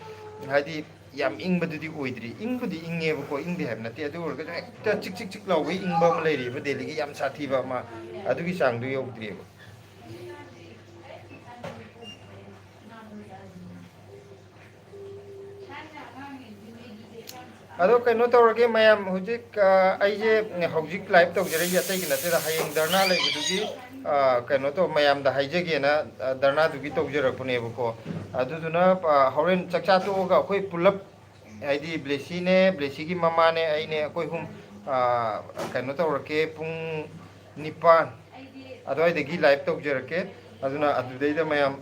ꯍꯥꯏꯗꯤ ꯌꯥꯝ ꯏꯪꯕꯗꯨꯗꯤ ꯑꯣꯏꯗ꯭ꯔꯤ꯫ ꯏꯪꯕꯨꯗꯤ ꯏꯪꯉꯦꯕꯀꯣ, ꯏꯪꯗꯦ ꯍꯥꯏꯕ ꯅꯠꯇꯦ꯫ ꯑꯗꯨ ꯑꯣꯏꯔꯒꯁꯨ ꯍꯦꯛꯇ ꯆꯤꯛ ꯆꯤꯛ ꯆꯤꯛ ꯂꯥꯎꯕꯒꯤ ꯏꯪꯕ ꯑꯃ ꯂꯩꯔꯤꯕ ꯗꯦꯜꯂꯤꯒꯤ, ꯌꯥꯝ ꯁꯥꯊꯤꯕ ꯑꯃ, ꯑꯗꯨꯒꯤ ꯆꯥꯡꯗꯨ ꯌꯧꯗ꯭ꯔꯤꯑꯕ꯫ ꯑꯗꯣ ꯀꯩꯅꯣ ꯇꯧꯔꯒꯦ ꯃꯌꯥꯝ, ꯍꯧꯖꯤꯛ ꯑ, ꯑꯩꯁꯦ ꯍꯧꯖꯤꯛ ꯂꯥꯏꯚ ꯇꯧꯖꯔꯛꯏꯁꯦ ꯑꯇꯩꯒꯤ ꯅꯠꯇꯦꯗ, ꯍꯌꯦꯡ ꯙꯔꯅꯥ ꯂꯩꯕꯗꯨꯒꯤ ꯑ, ꯀꯩꯅꯣ ꯇꯧ, ꯃꯌꯥꯝꯗ ꯍꯥꯏꯖꯒꯦꯅ ꯑ, ꯙꯔꯅꯥꯗꯨꯒꯤ ꯇꯧꯖꯔꯛꯄꯅꯦꯕꯀꯣ꯫ ꯑꯗꯨꯗꯨꯅ ꯑ, ꯍꯣꯔꯦꯟ ꯆꯥꯛꯆꯥ ꯇꯣꯛꯑꯒ ꯑꯩꯈꯣꯏ ꯄꯨꯂꯞ, ꯍꯥꯏꯗꯤ ꯕ꯭ꯂꯦꯁꯤꯅꯦ, ꯕ꯭ꯂꯦꯁꯤꯒꯤ ꯃꯃꯥꯅꯦ, ꯑꯩꯅꯦ, ꯑꯩꯈꯣꯏ ꯑꯍꯨꯝ ꯑ, ꯀꯩꯅꯣ ꯇꯧꯔꯛꯀꯦ꯫ ꯄꯨꯡ ꯅꯤꯄꯥꯟ ꯑꯗꯨꯋꯥꯏꯗꯒꯤ ꯂꯥꯏꯚ ꯇꯧꯖꯔꯛꯀꯦ꯫ ꯑꯗꯨꯅ ꯑꯗꯨꯗꯩꯗ ꯃꯌꯥꯝ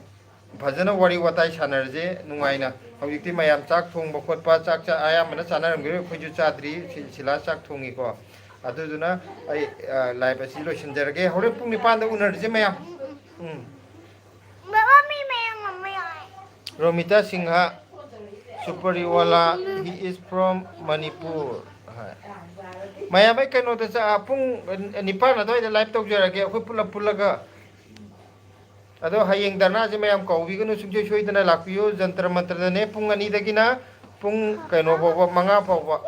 ꯐꯖꯅ ꯋꯥꯔꯤ ꯋꯥꯇꯥꯏ ꯁꯥꯟꯅꯔꯁꯦ ꯅꯨꯡꯉꯥꯏꯅ꯫ ꯍꯧꯖꯤꯛꯇꯤ ꯃꯌꯥꯝ ꯆꯥꯛ ꯊꯣꯡꯕ ꯈꯣꯠꯄ, ꯆꯥꯛ ꯆꯥ ꯑꯌꯥꯝꯕꯅ ꯆꯥꯅꯔꯝꯈꯤꯔꯣꯏ, ꯑꯩꯈꯣꯏꯁꯨ ꯆꯥꯗ꯭ꯔꯤ꯫ ꯁꯤ- ꯁꯤꯂꯥ ꯆꯥꯛ ꯊꯣꯡꯉꯤꯀꯣ꯫ ꯑꯗꯨꯗꯨꯅ ꯑꯩ ꯑ, ꯂꯥꯏꯚ ꯑꯁꯤ ꯂꯣꯏꯁꯤꯟꯖꯔꯒꯦ꯫ ꯍꯣꯔꯦꯟ ꯄꯨꯡ ꯅꯤꯄꯥꯟꯗ ꯎꯅꯔꯁꯦ ꯃꯌꯥꯝ꯫ ꯎꯝ꯫ ꯕꯕꯥ, ꯃꯤ ꯃꯌꯥꯝ ꯑꯃ ꯌꯥꯎꯔꯦ꯫ Romita Singh, ꯁꯨꯄꯔꯤꯋꯥꯂꯥ, he is from Manipur꯫ ꯍꯣꯏ꯫ ꯃꯌꯥꯝ ꯑꯩ ꯀꯩꯅꯣꯗ ꯆ- ꯄꯨꯡ ꯅꯤꯄꯥꯟ ꯑꯗꯨꯋꯥꯏꯗ ꯂꯥꯏꯚ ꯇꯧꯖꯔꯒꯦ ꯑꯩꯈꯣꯏ ꯄꯨꯂꯞ ꯄꯨꯜꯂꯒ꯫ ꯑꯗꯣ ꯍꯌꯦꯡ ꯙꯔꯅꯥꯁꯦ ꯃꯌꯥꯝ ꯀꯧꯕꯤꯒꯅꯨ, ꯁꯨꯡꯁꯣꯏ ꯁꯣꯏꯗꯅ ꯂꯥꯛꯄꯤꯌꯨ꯫ ꯖꯟꯇꯔ ꯃꯟꯇ꯭ꯔꯗꯅꯦ, ꯄꯨꯡ ꯑꯅꯤꯗꯒꯤꯅ ꯄꯨꯡ ꯀꯩꯅꯣ ꯐꯥꯎꯕ, ꯃꯉꯥ ꯐꯥꯎꯕ꯫